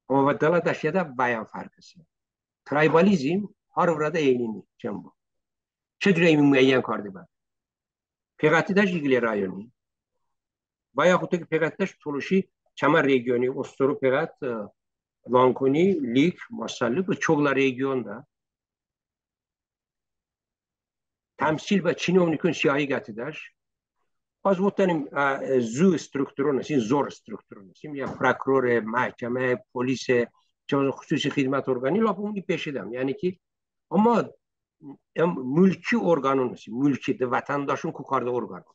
Amma və dılə dəşeədə bəyən fərq heste. Traybalizm har vırədə eyni ni, çəmbo. Çı curə ımi muəyyən karde bə? Peqətedəş iqlə rayoni. Və yaxud ki, peqətedəş tolışi çəmə regioni, Ostoro peqət, Lankoni, Lik, Masallı, bı çoqlə regionədə təmsil bə çinovnikon siyahi qətedəş. Az votdənim, zu strukturon hestin, zor strukturon hestin, yəni prokurore, məhkəmə, polise, çəvon xususi xidmət orqani, ləpımoni beşedəm. Yəni ki, amma mülki orqanon hestin, mülki de vətəndaşon ko kardə orqanon.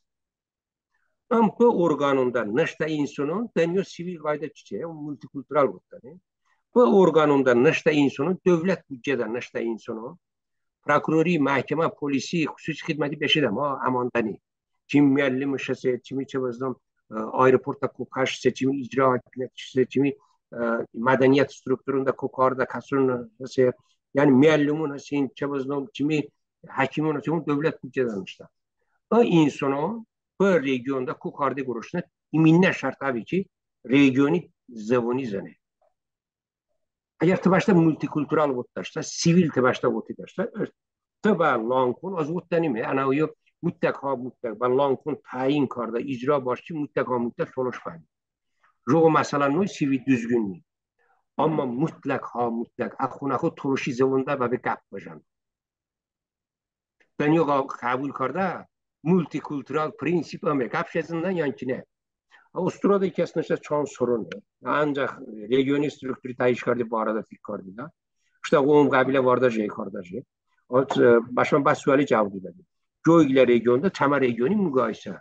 Im bı orqanonədə nıştə insonon, dınyo sivil qaydə çiçe, multikultural votdənim. Bı orqanonədə nıştə insonon, dövlət bücədə nıştə insonon, prokurori, məhkəmə, polisi, xususi xidməti beşedəm, ha, əmandəni. Çimi müəllimış hese, çimi çəvəznom aeroportədə ko kaş hese, çimi icra hakimiyyətış hese, çimi mədəniyyət strukturonədə ko kardə kəson hese, yəni müəllimon hestin, çəvəznom, çimi həkimon hestin, dövlət bücədə nıştə. Im insonon bı regionədə ko karde qoroşne, iminə şərt əve ki, regioni zıvoni zıne. Əgər tı bəştə multikultural votedəşsə, sivil tı bəştə votedəşsə, tı bə Lankon, az votdənime, ənə oyo mutləq ha mutləq bə Lankon təyin kardə icra başçi mutləq ha mutləq tolış bıəni. Jıqo məsələ noy, sivil düzgün ni. Amma mutləq ha mutləq əxonəxo tolışi zıvonədə bəbe qəp bıjən. Dınyo qəbul kardə multikultural prinsip ıme, qəp jə zındən, yəni ki, ne. Ostroədə kəs nıştə çan sorone. Ancaq regioni strukturi təyin karde barədə fik kardedə. Iştə qovm qəbilə vardəşe, kardəşe. Bəşmə bə suali cəvob doydə. Co iqlə regionədə çəmə regioni muqayisə.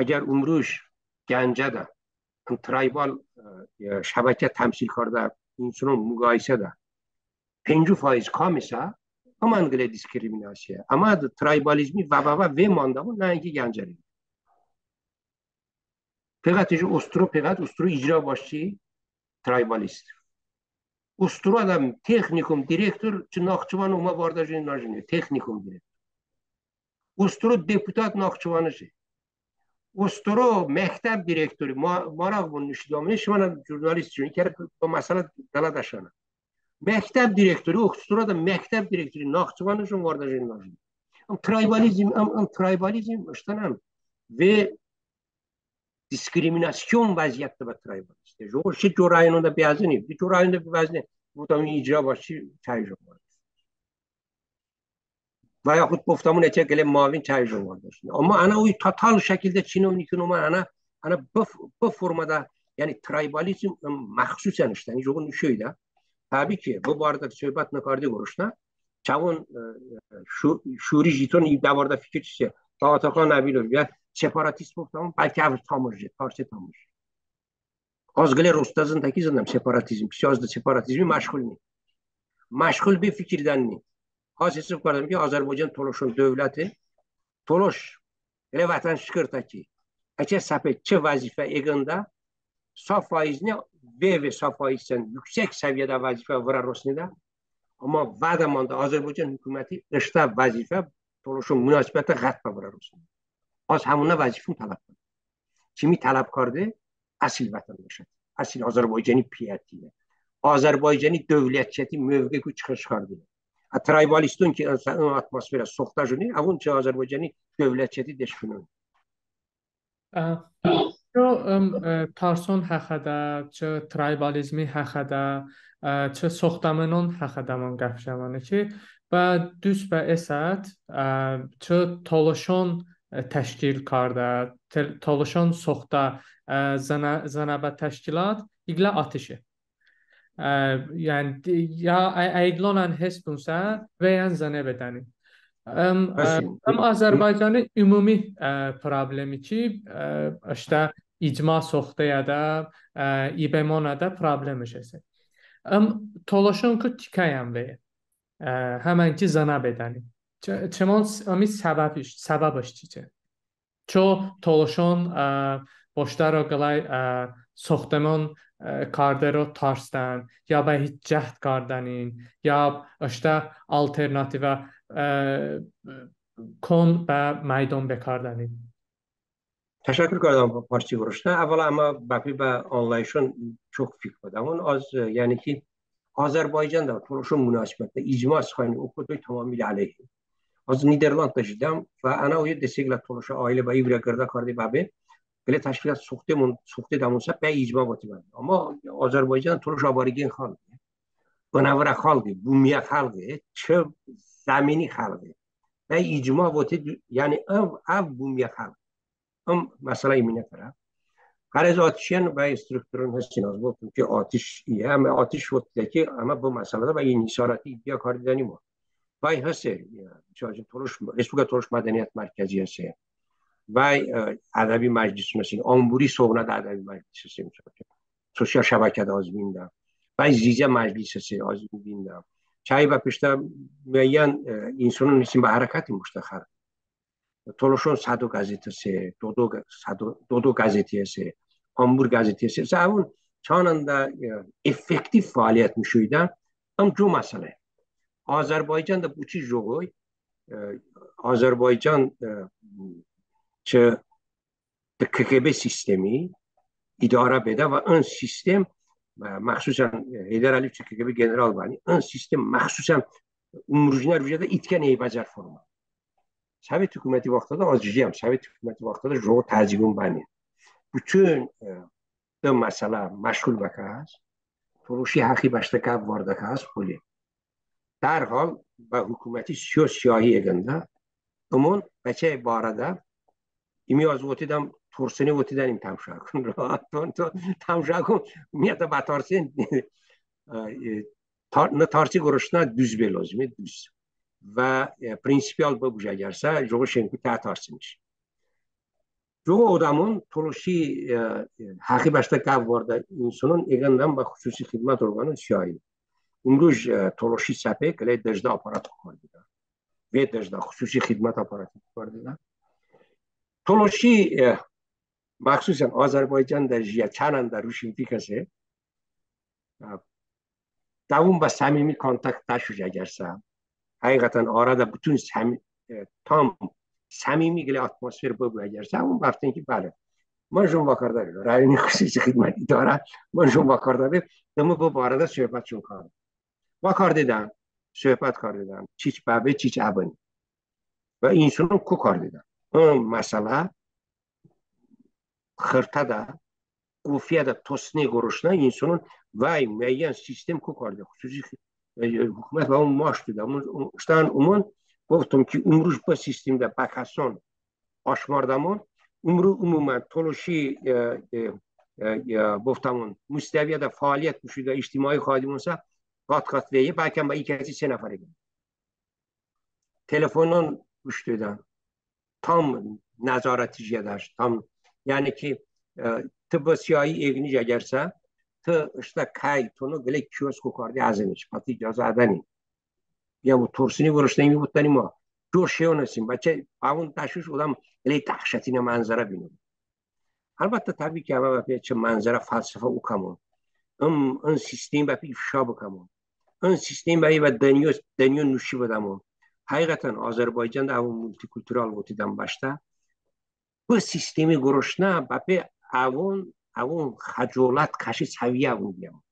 Əgər ımruj Gəncədə traybal şəbəkə təmsil kardə insonon muqayisədə penco faiz kamisə, ımən qılə diskriminasiya. Əmə traybalizmi və, və, və, ve mandəmon, nəinki Gəncədə. Peqətış Ostoro, peqət Ostoro icra başçi traybalist. Ostroədə texnikum direktor çı Naxçıvan omə vardəşe, nıjıne, texnikum direktor. Ostoro deputat Naxçıvanıje. Ostoro məktəb direktori, maraq bıvon nişo doəmone, şımənən jurnalist çı, i kərə bı məsələ dılə dəşənən. Məktəb direktori, Ostoroədə məktəb direktori Naxçıvanıjon vardəşe, nıjıne. Im traybalizm, ım, ım traybalizm ıştənən ve diskriminasion vəziyyətədə bə traybalizm. Jıqo şe co rayonədə bəzıni, co rayonədə bəzıni, bıvotəmon icra başçi çəy jon vardəşe. Və yaxud bıvotəmon, əçəy qılə mavin çəy jon vardəşe. Amma ənə oy total şəkildə çinovnikin omən ənə, ənə bı, bı formədə, yəni traybalizm məxsusən ıştəni jıqo nişo doydə. Təbii ki, bı barədə söhbət nıkarde qoroşnə, çəvon şuri jiton i dəvardə fikir çiçe, Ataxan Nəbilov, ya separatist bıvotəmon, bəlkə əv tamıje, parçe tamıje. Az qılə rostə zındən ki, zındəm separatizm, pisi az de separatizmi məşğul ni. Məşğul be fikirdənni. Az hisob kardəm ki, Azərbaycan tolışon dövləti, tolış, elə vətən şıkırtə ki, əçəy səpe çı vəzifə eqındə, sa faizini ve, ve sa faizən yüksək səviyyədə vəzifə vırərosnedə, amma vədə mandə Azərbaycan hukuməti ıştə vəzifə tolışon munasibətədə ğətbə vırərosnedə. Az həmonə vəzifəm tələb kardə. Kimi tələb karde, əsl vətəndaşəti, əsl Azərbaycani piyətiye. Azərbaycani dövlətçəti mövqeku çıxış karde. Ə, tribaliston ki, ın, ın atmosfera soxtəşone, əvon çı Azərbaycani dövlətçəti deşkunon. Ə, çı, ım, ə, tarson həxədə, çı tribalizmi həxədə, ə, çı soxtəmonon həxədəmon qəp jəmone ki, bə düz bə əsət, ə, çı tolışon, ə, təşkil kardə, te-, tolışon soxtə, ə, zınə-, zınə bə təşkilat, iqlə atışe. Ə, yəni, ya, ə, əqlonən hestınsə, veyən zıne bedəni. Im, ə, ım Azərbaycani ümumi, ə, problemi ki, ə, ıştə icma soxteədə, ə, İBMonədə problemış hese. Im tolışonku tikəyən veye. Ə, həmən ki zıne bedəni. Çı-, çımon s-, ımi səbəbiş, səbəbış çiçe? Ço tolışon, ə, boştə ro qıləy, ə, soxtəmon, ə, karde ro tarsdən, ya bə hiç cəhd kardənin, ya ıştə alternativə, ə, kon bə məydon bekardənin. Təşəkkur kardəm parçi vuruştə. Əvvəla əmə bəpe bə anlayışon çok fik bıdəmon. Az, ə, yəni ki, Azərbaycanədə tolışon munasibətdə icma sıxani okotoy tamamilə əleyhi. Az Niderlandədə jidəm və ənə oyo desə qılə tolışə ailə bə i vırə qırdə karde bəbe, qılə təşkilat soxtemon, soxtedəmonsə bə icma vote bəbe. Amma Azərbaycan tolış aborigen xalqe, bınəvrə xalqe, bumiyə xalqe, çı zəmini xalqe. Bə icma vote, yəni əv, əv bumiyə xalqe. Im məsələ iminə tərəf. Ğərəz atışiyən bə strukturon hestin, az bıvotım ki, atış iye, əmə atış votedə ki, əmə bı məsələdə bə inhisarati iddia kardedənim. Bə hese, e, misal üçün, Tolış, Respublika Tolış Mədəniyyət Mərkəzi hese. Bə, e, ədəbi məclisin hese, Amburi Soğnədə ədəbi məclis hese, misal üçün. Sosial şəbəkədə az vində. Bə zizə məclis hese, az vində. Çəy bə peştə müəyyən, e, insonon hestin bə hərəkəti muştəxər. Tolışon Sədo qəzeti hese, Dodo qə-, Sədo, Dodo qəzeti hese, Ambur qəzeti hese. Sə əvon çanədə, e, effektiv fəaliyyət mışoydən, ım co məsələ. Azərbaycanədə boçi jıqoy, e, Azərbaycan, e, çı KQB sistemi idarə bedə və ın sistem, e, məxsusən, e, Heydər Əliyev çı KQB general bəni, ın sistem məxsusən ımrujnə rujədə i tikən eybəcər forma. Sovet hukuməti vaxtədə, az jiyəm, Sovet hukuməti vaxtədə jıqo təzyiqon bəni. Bütün, e, dı məsələ məşğul bə kəs, tolışi həxi bəştə qəp vardə kəs, bıli. Dərhal bə hukuməti siyo-siyahi eqındə, ımon bəçəy barədə, ımi az votedəm, torsıni votedənim təmşəkon, rahat, to, to, təmşəkon, ımiyyətə bə tarsin, e, e, tar-, nı tarsi qoroşnə düz be lozime, düz. Və, e, prinsipial bıbuj əgərsə, jıqo şenku tə tarsimiş. Jıqo odəmon tolışi, e, e, həxi bəştə qəp vardə insonon eqındən bə xususi xidmət orqanon siyahi. Imruj, e, tolışi səpe qıləy dıjdə aparat ko kardedə. Ve dıjdə xususi xidmət aparat ko kardedə. Tolışi, e, məxsusən Azərbaycanədə jiyə çanədə ruşinfik hese, e, dəvon bə səmimi kontakt dəşuj əgərsə, həqiqətən arədə bütün səmi-, e, tam səmimi qılə atmosfer bıbu əgərsə, əvon bəvtın ki, bəli. Mı jıqo vəkardəbe, rəyoni xususi xidmət idarə, mı jıqo vəkardəbe, de mı bı barədə söhbətşon kardə. Vəkardedəm, söhbət kardedəm, çiç bəbe, çiç əbın. Və insonon ko kardedəm. Im məsələ xırtədə, qofiyədə tosne qoroşnə insonon vəy müəyyən sistem ko kardə. Xususi, e, hukumət və ımon maş doydə. Imon, ıştən ımon, bıvotım ki, ımruj bı sistemdə bə kəson aşmardəmon, ımruj umumən tolışi, e, e, e, e, bıvotəmon, mustəviyədə fəaliyyət mışoydə ictimai xadimonsə qat-qat veye, bəlkəm bə i kəsi se nəfəre qılə. Telefonon quş doydən. Tam nəzarəti jiyədəş, tam, yəni ki, e, tı bı siyahi eqıniş əgərsə, tı ıştə kəy tono qılə kiosko karde əzıniş, bə tı icazə ədəni. Yəni bu torsıni vırıştəni, ımi votdənim ha. Cor şeyon hestin, bəçəy əvon dəşuş odəm qılə dəhşətinə mənzərə bino. Əlbəttə, təbii ki, əmə bəpe çı mənzərə fəlsəfə okəmon. Im, ın sistemi bəpe ifşa bıkəmon. Im sistemi bəpe bə dınyo, dınyo nuşi bıdəmon. Həqiqətən, Azərbaycanədə əvon multikultural votedən bəştə. Bı sistemi qoroşnə bəpe əvon əvon xəcolət kəşi səviyyə əvon biyəmon.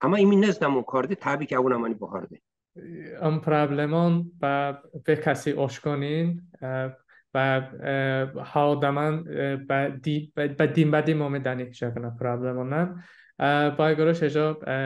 Əmma ımi nıznəmon karde, təbii ki, əvon əməni bıharde. Im problemon bə ve kəsi oşkonin, e, bə, e, ha odəmon, e, bə di-, bə, bə dim bə dim omedəni jıqonə problemonən. E, bə qorəş əco, e,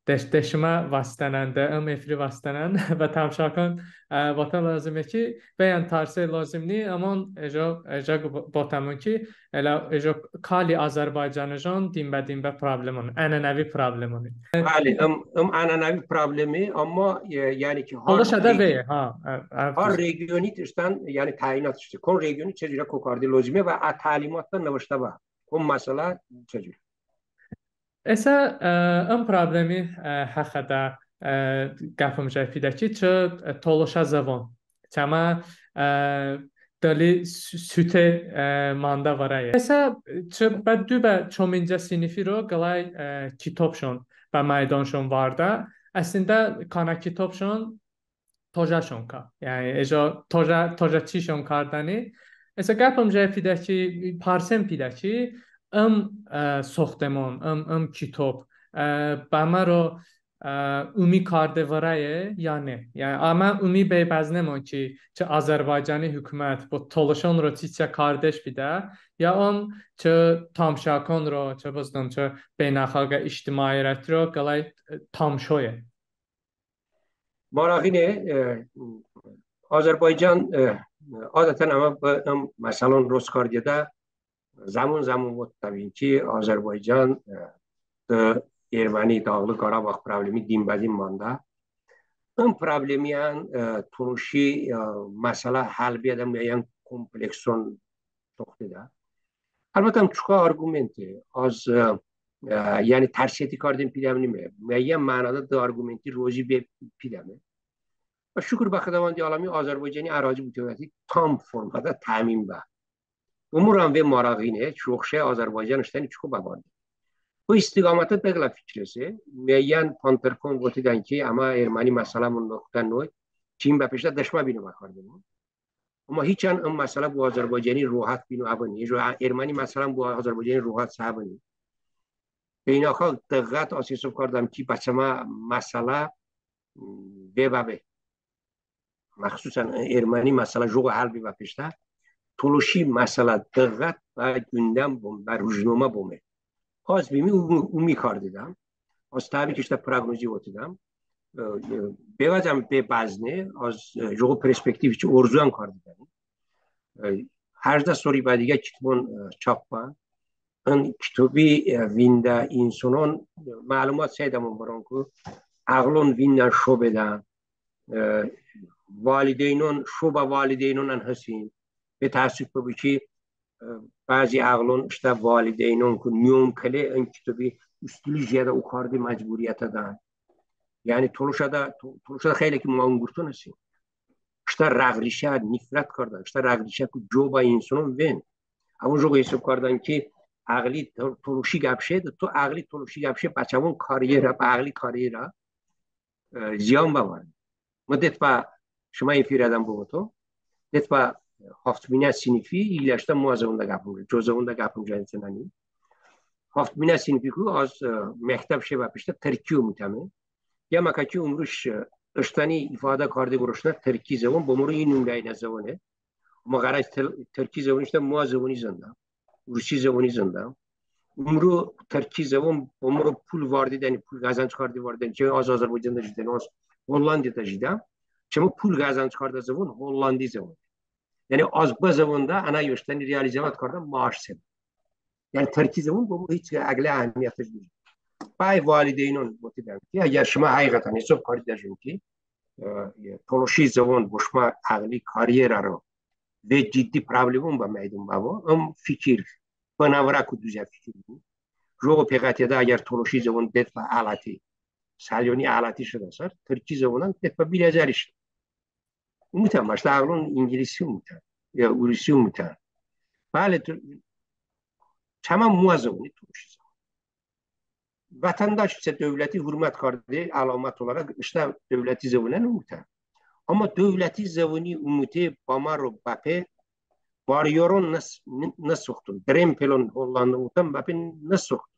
de-, de şımə vastənən, de ım efiri vastənən və təmşəkon, e, votə lozime ki, bəyən tarse lozim ni, əmon əco, əco votəmon ki, elə əco kali Azərbaycanıjon dim bə dim bə problemon, ənənəvi problemoni. Bəli, ım, ım ənənəvi problemi, əmma, e, yəni ki, har Tolışədə regi-, ve, ha, e, e, har regioni ıştən, yəni təyinat ıştə. Kon regioni çı curə ko karde lozime və ə təlimatədə nıvıştə bə. Kon məsələ çı curə. Isə, e, ım problemi, e, həxədə, e, qəpım jəy pidə ki, çı, e, tolışə zıvon. Çəmə, e, dıli su-, sute, e, mandə vırəye. Isə, çı bə du bə çomincə sinifiro qıləy, e, kitobşon bə məydonşon vardə. Əslində kanə kitobşon tojəşon ka. Yəni, əco tojə, tojəçişon kardəni. Isə qəpım jəy pidə ki, parsem pidə ki, ım, e, soxtemon, ım, ım kitob, e, bəməro, e, ımi karde vırəye, ya ne? Yəni, əmə ımi bəy bəznemon ki, çı Azərbaycani hukumət bo tolışonro çiçə kardeş pidə, ya ım çı tamşəkonro, çı bızınım, çı beynəlxalqə ictimairətiro qıləy, e, tamşoye. Marağine, e, Azərbaycan, e, adətən əmə bı, ım, məsəlon roz kardeədə zəmon-zəmon votdəbin ki, Azərbaycan, e, dı Erməni Dağlıq Qarabağ problemi dim bə dim mandə. Im problemiyən, e, tolışi, e, məsələ həll bıə, yəni komplekson toxtedə. Əlbəttə, ım çokə arqumente, az, e, e, yəni tərsiyəti karden pidəme nime. Muəyyən mənoədə dı arqumenti rozi be pidəme. Və şukur bə Xıdavandi aləmi, Azərbaycani ərazi bütövəti tam formədə təmin bə. Umurən ve marağine, çı oxşe Azərbaycan ıştəni çoko bəvarde. Bı istiqamətədə dı qılə fikir hese, muəyyən panterkon votedən ki, əmə erməni məsələmon nıqtə noy, çiçim bəpeştə dışmə bino bəkardemon. Əmma hiçən ım məsələ bo Azərbaycani rohat bino əbıni. Jıqo erməni məsələn bo Azərbaycani rohat sə əbıni. Beynəlxalq dıqqət az hisob kardəm ki, bə çəmə məsələ, m, ve bəbe. Məxsusən erməni məsələ jıqo həll be bəpeştə, tolışi məsələ dıqqət bə gündəm bome, bə rujnomə bome. Az bımi ımi, ımi kardedəm. Az təbii ki, ıştə proqnozi votedəm. E, e, bevəcəm be bəzne, az, e, jıqo perspektiv çı orzuən kardedəm. E, həjdə sori bədiqə kitobon, e, çap bə. In kitobi, e, vində insonon, e, məlumat seydəmon vırənku, əğlon vində şo bedən, e, valideynon, şo bə valideynon ən hestin. Be təəssuf bıbu ki, e, bəzi əğlon ıştə valideynonku niyom kıle, ın kitobi ustili jiyədə okarde məcburiyətədən. Yəni tolışədə, to-, tolışədə xəyli ki manqurton hestin. Iştə rəğ-rişə nifrət kardən, ıştə rəğ-rişəku co bə insonon ven. Əvon jıqo hisob kardən ki, əğli to-, tolışi qəp jəy, to əğli tolışi qəp jəy, bə çəvon karyera, bə əğli karyera, e, ziyan bəvarde. Mı detobə şımə efirədən bıvotom, detobə haftminə sinifi, iqlə ıştə moə zıvonədə qəpım, co zıvonədə qəpım jəy, ənənə. Haftminə sinifiku az, e, məktəb şe bəpeştə tırki umutəme. Yəməkə ki umruj, e, ıştəni ifadə karde qorəşnə tırki zıvon bo mıro i numrəynə zıvone. Əmma ğərəz tır-, tırki zıvoni ıştə moə zıvoni zındən, urusi zıvoni zındən. Umru tırki zıvon bo mıro pul vardedəni, pul qəzənc karde vardedəni. Çımı az Azərbaycanədə jidəni, az Hollandiyada jidəm. Çımı pul qəzənc kardə zıvon hollandi zıvon. Yəni az bı zıvonədə ənə ıştəni realizovat kardə maaş se. Yəni tırki zıvon bo mı hiç əqli əhəmiyyətış ni. Bəy valideynon votedəm ki, əgər şımə həqiqətən hisob kardedəşon ki, e, e, tolışi zıvon bo şımə əğli karyerəro ve ciddi problemon bə məydon bəvo, ım fikir bınəvrəku duzə fikir ni. Jıqo peqətiyədə əgər tolışi zıvon detobə ələti, səlyoni ələti şedə sar, tırki zıvonən detobə biləcəri şedə. Umutən, bəştə əğlon ingilisi umutən, ya urusi umutən. Bəli, tı-, çəmə moə zıvoni tolışi zıvon. Vətəndaş isə dövləti hurmət karde, əlamət olaraq ıştə dövləti zıvonən umutən. Əmma dövləti zıvoni umute bəməro bəpe Baryoron nıs-, nı-, nısoxton. Drempelon Hollandon votən bəpe nısoxton.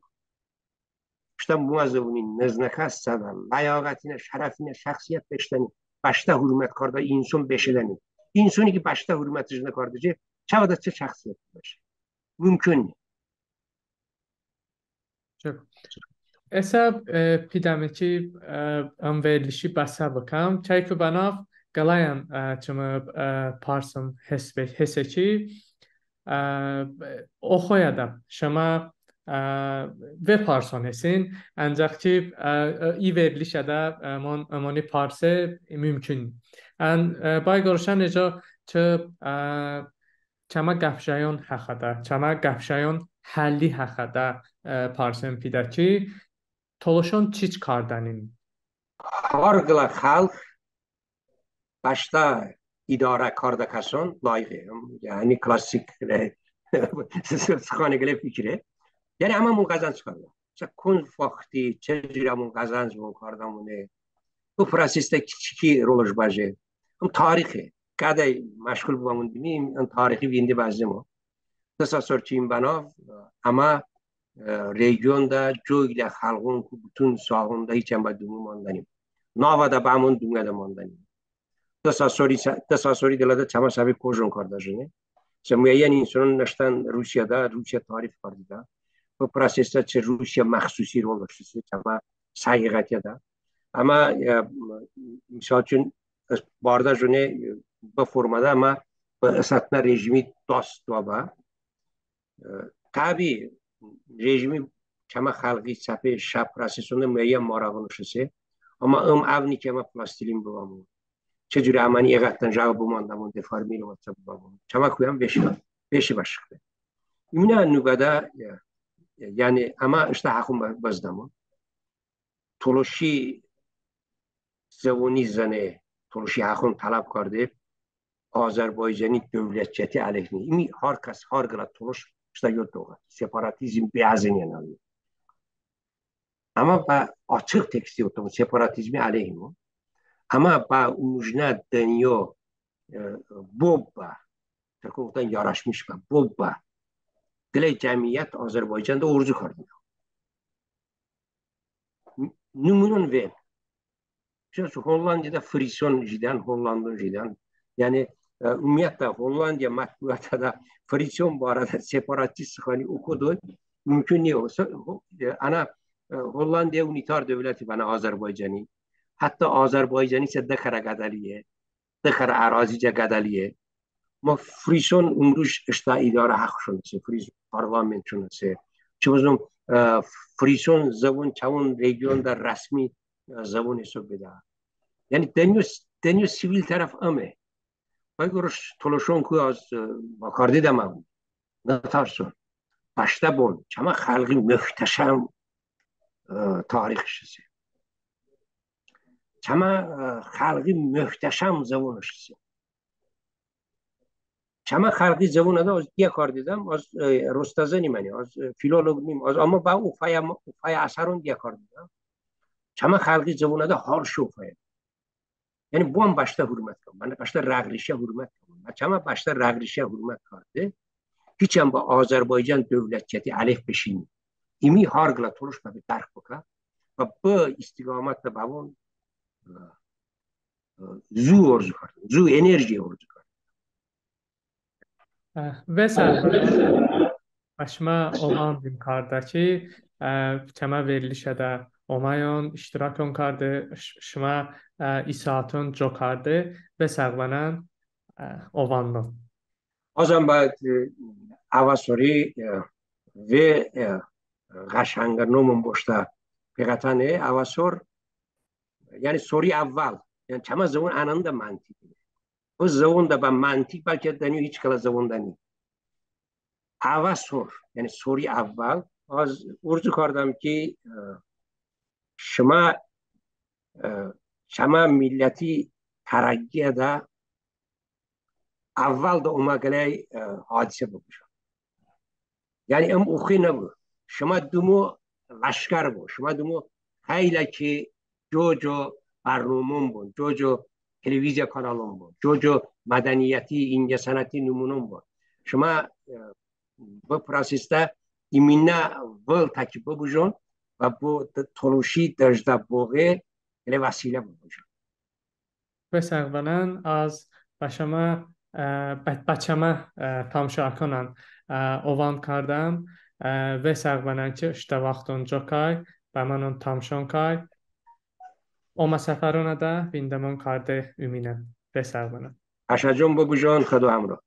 Iştə mı zıvoni nıznəkəs sədə ləyaqətinə, şərəfinə şəxsiyyət beşedəni, bəştə hurmət kardə inson beşedəni. İnsoni ki bəştə hurmətış nıkardəçe, çəvədə çı şəxsiyyət beşe? Mumkun ni. Çok. Isə, e, pidəme ki, e, ım verilişi bəsə bıkəm. Çəyku bənav qıləyən, e, çımı, e, parsım hese, hese ki, e, oxoyədə şımə, e, ve parson hesin, ancaq ki, e, e, i verilişədə, e, mon, moni parse mumkun. Ən, e, bəy qoroşən nicə çı, e, çəmə qəpjəyon həxədə, çəmə qəpjəyon həlli həxədə, e, parsen pidə ki, tolışon çiç kardənin? Har qılə xəlq bəştə idarə kardə kəson layiğe. Yəni klassik sıxane qılə fikre. Yəni əmə əmon qəzənc kardə. Çı kon vaxti, çı cürə əmon qəzənc bıkardəmone. Bı prosesədə çiki rolış bəje? Im tarixe. Qədəy məşğul bıbəmon dimin, ım tarixi vinde bəznemon. Dı sa sor çımi bənav əmə, e, regionədə co qılə xəlğonku bıtın sahəonədə hiç ən bə dumo mandənim. Navədə bəmon, dunədə mandənim. Dı sa sori, dı sa sori dılədə çəmə səpe kojon kardəşone. Isə muəyyən insonon nıştən Rusiyədə, Rusiyə tərəf kardedə. Bı prosesədə çı Rusiyə məxsusi rol dıştese çəmə həğiğətədə. Əmə, e, misal üçün, bardəşone, e, bı formədə əmə bı ısətnə rejimi dast doə bə. E, təbii rejimi çəmə xəlği səpe şə prosesonədə muəyyən marağonış hese. Əmma ım əvni ki əmə plastilin bıbəmon. Çı cürə əməni eğətdən jəqo bımandəmon, deformirovətsə bıbəmon. Çəməkuyən beşe, beşe bəşıqte. İminə nubədə, e, yəni əmə ıştə həxon bı-, bızdəmon. Tolışi zıvoni zıne, tolışi həxon tələb karde, Azərbaycani dövlətçiyəti əleyhinə. İmi har kəs, har qılə tolış ıştə yod doə. Separatizm be əzıniyən əli. Əmə bə açıq teksti votəmon, separatizmi əleyhinəm. Əmə bə ujnə dınyo, e, bobbə, tırkon votən yaraşmış bə, bobbə qıləy cəmiyyət Azərbaycanədə orzu kardənən. N-, nımunon ven. Misal üçün, Hollandiyadə frison jidən, hollandon jidən. Yəni, e, ümumiyyətlə, Hollandiya mətbuatədə frison barədə separatist sıxani okodoy mümkün ni. E, ənə, e, Hollandiya unitar dövləti bənə Azərbaycani. Hətta Azərbaycani isə dı kərə qədəliye, dı kərə ərazicə qədəliye. Əmma frison ımruj ıştə idarə həxşon hese, frison parlamentşon hese. Çı bızınım, e, frison zıvon çəvon regionədə rəsmi, e, zıvon hisob bedə. Yəni dınyo, dınyo sivil tərəf ıme. Bəy qoroş tolışonku az, e, vəkardedəm əmə. Nıtarson. Bəştə bıbon. Çəmə xəlği möhtəşəm, e, tarixış hese. Çəmə, e, xəlği möhtəşəm zıvonış hese. Çəmə xəlği zıvonədə az diyə kardedəm, az, e, rostə zınim əni, az, e, filoloq nim, az, əmma bə ofəyə, ofəyə əsəron diyə kardedəm. Çəmə xəlği zıvonədə har şey ofəyə. Yəni bıən bəştə hurmət kəm, bənə bəştə rəğ-rişə hurmət kəm. Bə çəmə bəştə rəğ-rişə hurmət karde, hiç ən bə Azərbaycan dövlətçiyəti əleyh beşin ni. İmi har qılə tolış bəpe dərk bıkə və bı istiqamətədə bəvon, e, e, zu orzu kardəm, zu enerji orzu kardəm. E, vey sağ, bə şımə omandım kardə ki, e, çəmə verilişədə oməyon, iştirakon karde, ş-, şımə, e, isaəton co karde, vey sağ bıbən, e, ovandon. Azən bə, e, əvəsori, e, vey, e, ğəşənqə nomon boştə peqətəni, əvəsor, yəni sori əvvəl, yəni çəmə zıvon ənəndə məntiq. Bı zıvonədə bə məntiq bəlkə dınyo hiç qılə zıvonədə ni. Əvəsor, yəni sori əvvəl, az orzu kardəm ki, e, şımə, e, çəmə milləti tərəqqiyədə əvvəldə omə qıləy, e, hadisə bıbışon. Yəni ım oxe nıbu. Şımə dumo ləşkər bıbun, şımə dumo xəylə ki co-co bərnomon bıbun, co-co televiziya kanalon bıbun, co-co mədəniyyəti, incəsənəti nımunon bıbun. Şımə bı prosesdə iminə vıl təki bıbıjən və bı tolışi dıştə boği qılə vəsilə bıbıjən. Ve sağ bıbən, az bə şımə, bə çəmə tamaşakonən ovənd kardəm. Ve sağ bıbən ki, ıştə vaxton co kay bə mınon tamaşon kay. Omə səfəronədə vindemon karde uminəm. Ve sağ bıbən. Həşəcon bıbıjən, Xıdo həmro.